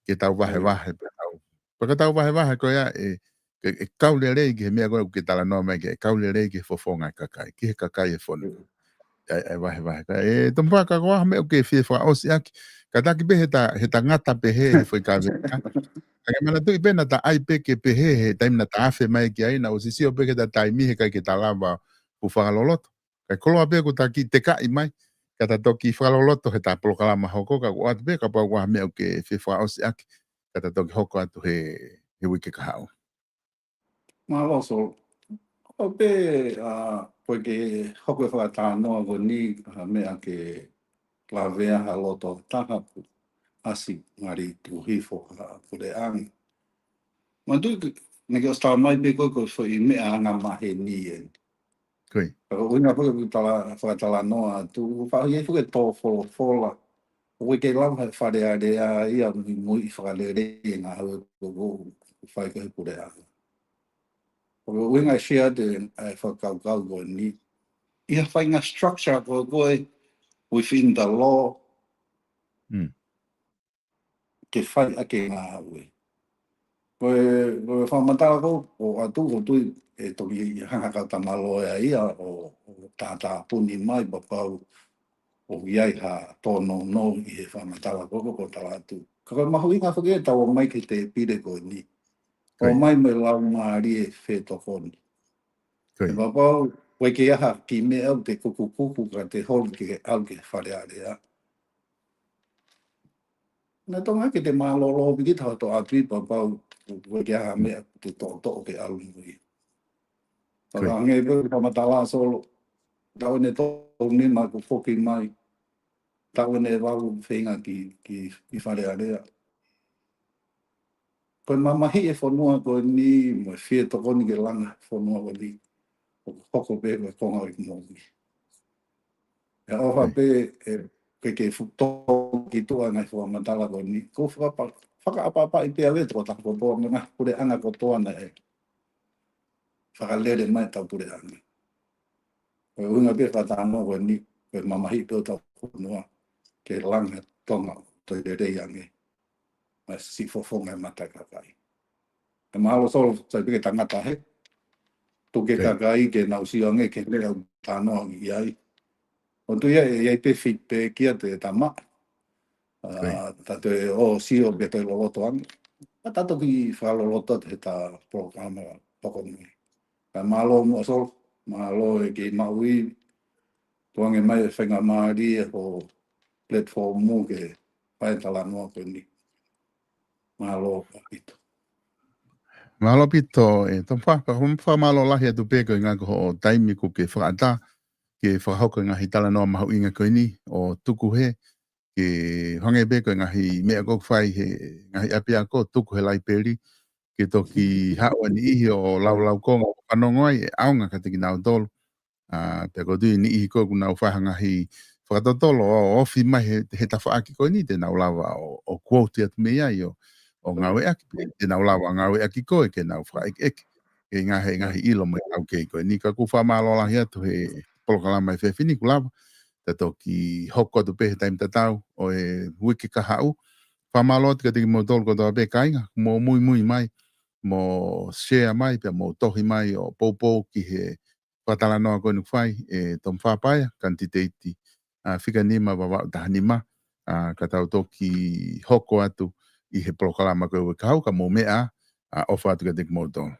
ke tau vahevahe pē tau. Pea ka tau vahevahe ko ia ʻe, ʻe, ʻe kau lelei ki he meʻa ko ē ʻoku ke talanoa mai ki ai, ʻe kau lelei ki he fofonga e kakai, ki he kakai e fonua. ʻA e, ʻa e vahevahe ko ia. ʻE Tongifā, ka ko e hā e meʻa ʻoku ke fie fakaʻosi ʻaki. Kātaki pē heʻeta, heʻeta ngata pē he, he foʻi kaveinga. Ka ke manatuʻi pē naʻa ta ʻai pē ke pehē he taimi naʻa ta afe mai ki ai, naʻa ʻosi sio pē ki heʻeta taimi he ʻikai ke ta lava ʻo fakaloloto. Kae koloa pē kuo ta kiʻi tekaʻi mai, ka ta toki fakaloloto heʻeta polokalama hoko, ka ʻoku ʻoatu pē kapau ʻoku ʻi ai ha meʻa ʻoku ke fie fakaʻosi ʻaki, ka ta toki hoko atu he, he uike kahaʻu. Mālō Solo. ʻOku pehē, ā, ko e ke hoko e fakatalanoa ko eni, ā, meʻa ke lavea ha loto taha ʻoku ʻasi ngali tuʻu hifo ha puleʻanga. Manatuʻi, naʻa ke ʻosi talamai pē ko e, ko e foʻi meʻa angamaheni eni. Ko ia. Ka ko e ʻuhinga foki ʻoku tala, fakatalanoa atu, faʻa ʻi ai foki e tō folofola. ʻOku ʻikai ke lava he Fale Alea ia muimui ʻi fakalelei e ngāue ʻoku, ʻoku fai ko ē he puleʻanga. ʻOku ʻuhinga e share atu e, e fakakaukau ko eni. ʻI ha faʻahinga structure ko ē ko ē within the law. Mm. Ke fai ʻaki e ngāue. Ko e, ko e fakamatala ko ē ʻoku ʻoatu ʻoku ou tui ʻe toki hanga ha kau tama loea ia ʻo, ʻo tātāpuni mai pea kapau ʻoku ʻi ai ha tōnounou ʻi he fakamatala ko ē ʻoku ou tala atu. Ka ko e mahuʻinga foki ʻetau ō mai ki he tēpile ko eni. Ko ia. Ō mai mo e laumālie fetokoni. Ko ia. Pea kapau ʻoku ʻikai ke ʻi ai ha kiʻi meʻa ʻoku te kukukuku ka te holi ke ʻalu ki he Fale Alea. Naʻe totonu ke te mālōlō pē ki he taha ʻoku ʻi ai pē kapau ʻoku ʻikai ke ʻi ai ha meʻa ʻoku te toʻotoʻo ke ʻalu mo ia. Ko ia. Pea hangē pē ko e fakamatala Solo. Taʻu ʻeni ʻe tolu nima kuo foki mai. Taʻu ʻeni ʻe valu feinga ki, ki, ki Fale Alea. Ko e mamahiʻi e fonua ko eni mo e fie tokoni ke langa e fonua ko eni. ʻOku hoko pē ko e konga ʻo e moʻui. ʻE ʻofa pē ʻe, ke, ke fuʻu tō ki tuʻa e ngaahi fakamatala ko eni. ʻOku ou fakapa-, fakaʻapaʻapaʻi pē au ʻe he tokotaha kotoa mo e ngaahi puleʻanga kotoa naʻe fakalele mai ʻetau puleʻanga. Ko e ʻuhinga pē fakatalanoa ko eni, ko e mamahiʻi pē ʻo ʻetau fonua, ke langa Tonga ʻo toe lelei ange. Mo e siʻi fofonga e mata e kakai. Ka mālō Solo, sai pē ke tangata he. Tuku ke kakai ke nau sio ange ki he meʻa ʻoku talanoa ki ai. ʻOku ʻi ai, ʻi ai pē feedback ia te tama. ʻA, ta te ō sio pē te loloto ange. ʻA, ta toki fakaloloto he ta polokalama poko mai. Ka mālō muʻa Solo, mālō e kei maʻu ʻi tuku ange mai e faingamālie ʻo e platform mo ke fai talanoa ko eni. Mālō ʻaupito. Mālō ʻaupito, e, Tomifa, ka hom fa mālō lahi atu pē ko e ngaahi ko hoʻo taimi kuo ke fakaʻatā, ke fakahoko e ngaahi talanoa mahuʻinga ko eni, ʻo tuku he, ke hangē pē ko e ngaahi meʻa ko ē ʻoku fai he ngaahi ʻapiako, tuku he laipeli, ke toki haʻu ʻa e niʻihi ʻo laulau konga ʻo fanongo ai, ʻe ʻaonga kiate kinautolu. ʻA, pea ʻoku ou tui niʻihi ko ē ʻoku nau fai ha ngaahi fakatotolo ʻo ofi mai he, he tafaʻaki ko eni te nau lava ʻo, ʻo quote atu mei ai ʻo, ʻo ngāueʻaki, pea te nau lava ngāueʻaki ko ē ke nau fakaʻekeʻeke. Ke ngaahi, ngaahi ʻilo mai au kei ko eni ka ʻoku fakamālō lahi atu he polokalama e fefini kuo lava. Ta toki hoko atu pē he taimi tatau ʻo e uike kahaʻu. Fakamālō atu kiate kimoutolu kotoa pē kāinga, mo muimui mai, mo share mai, pea mo tohi mai ʻo poupou ki he fakatalanoa ko eni ʻoku fai, e Tomifa Paea, kanititeiti, ʻa, fika nima Vavaʻu taha nima, ʻa, ka tau toki hoko atu ʻi he polokalama ko e uike kahaʻu ka mou meʻa, ʻa, ʻofa atu kiate kimoutolu.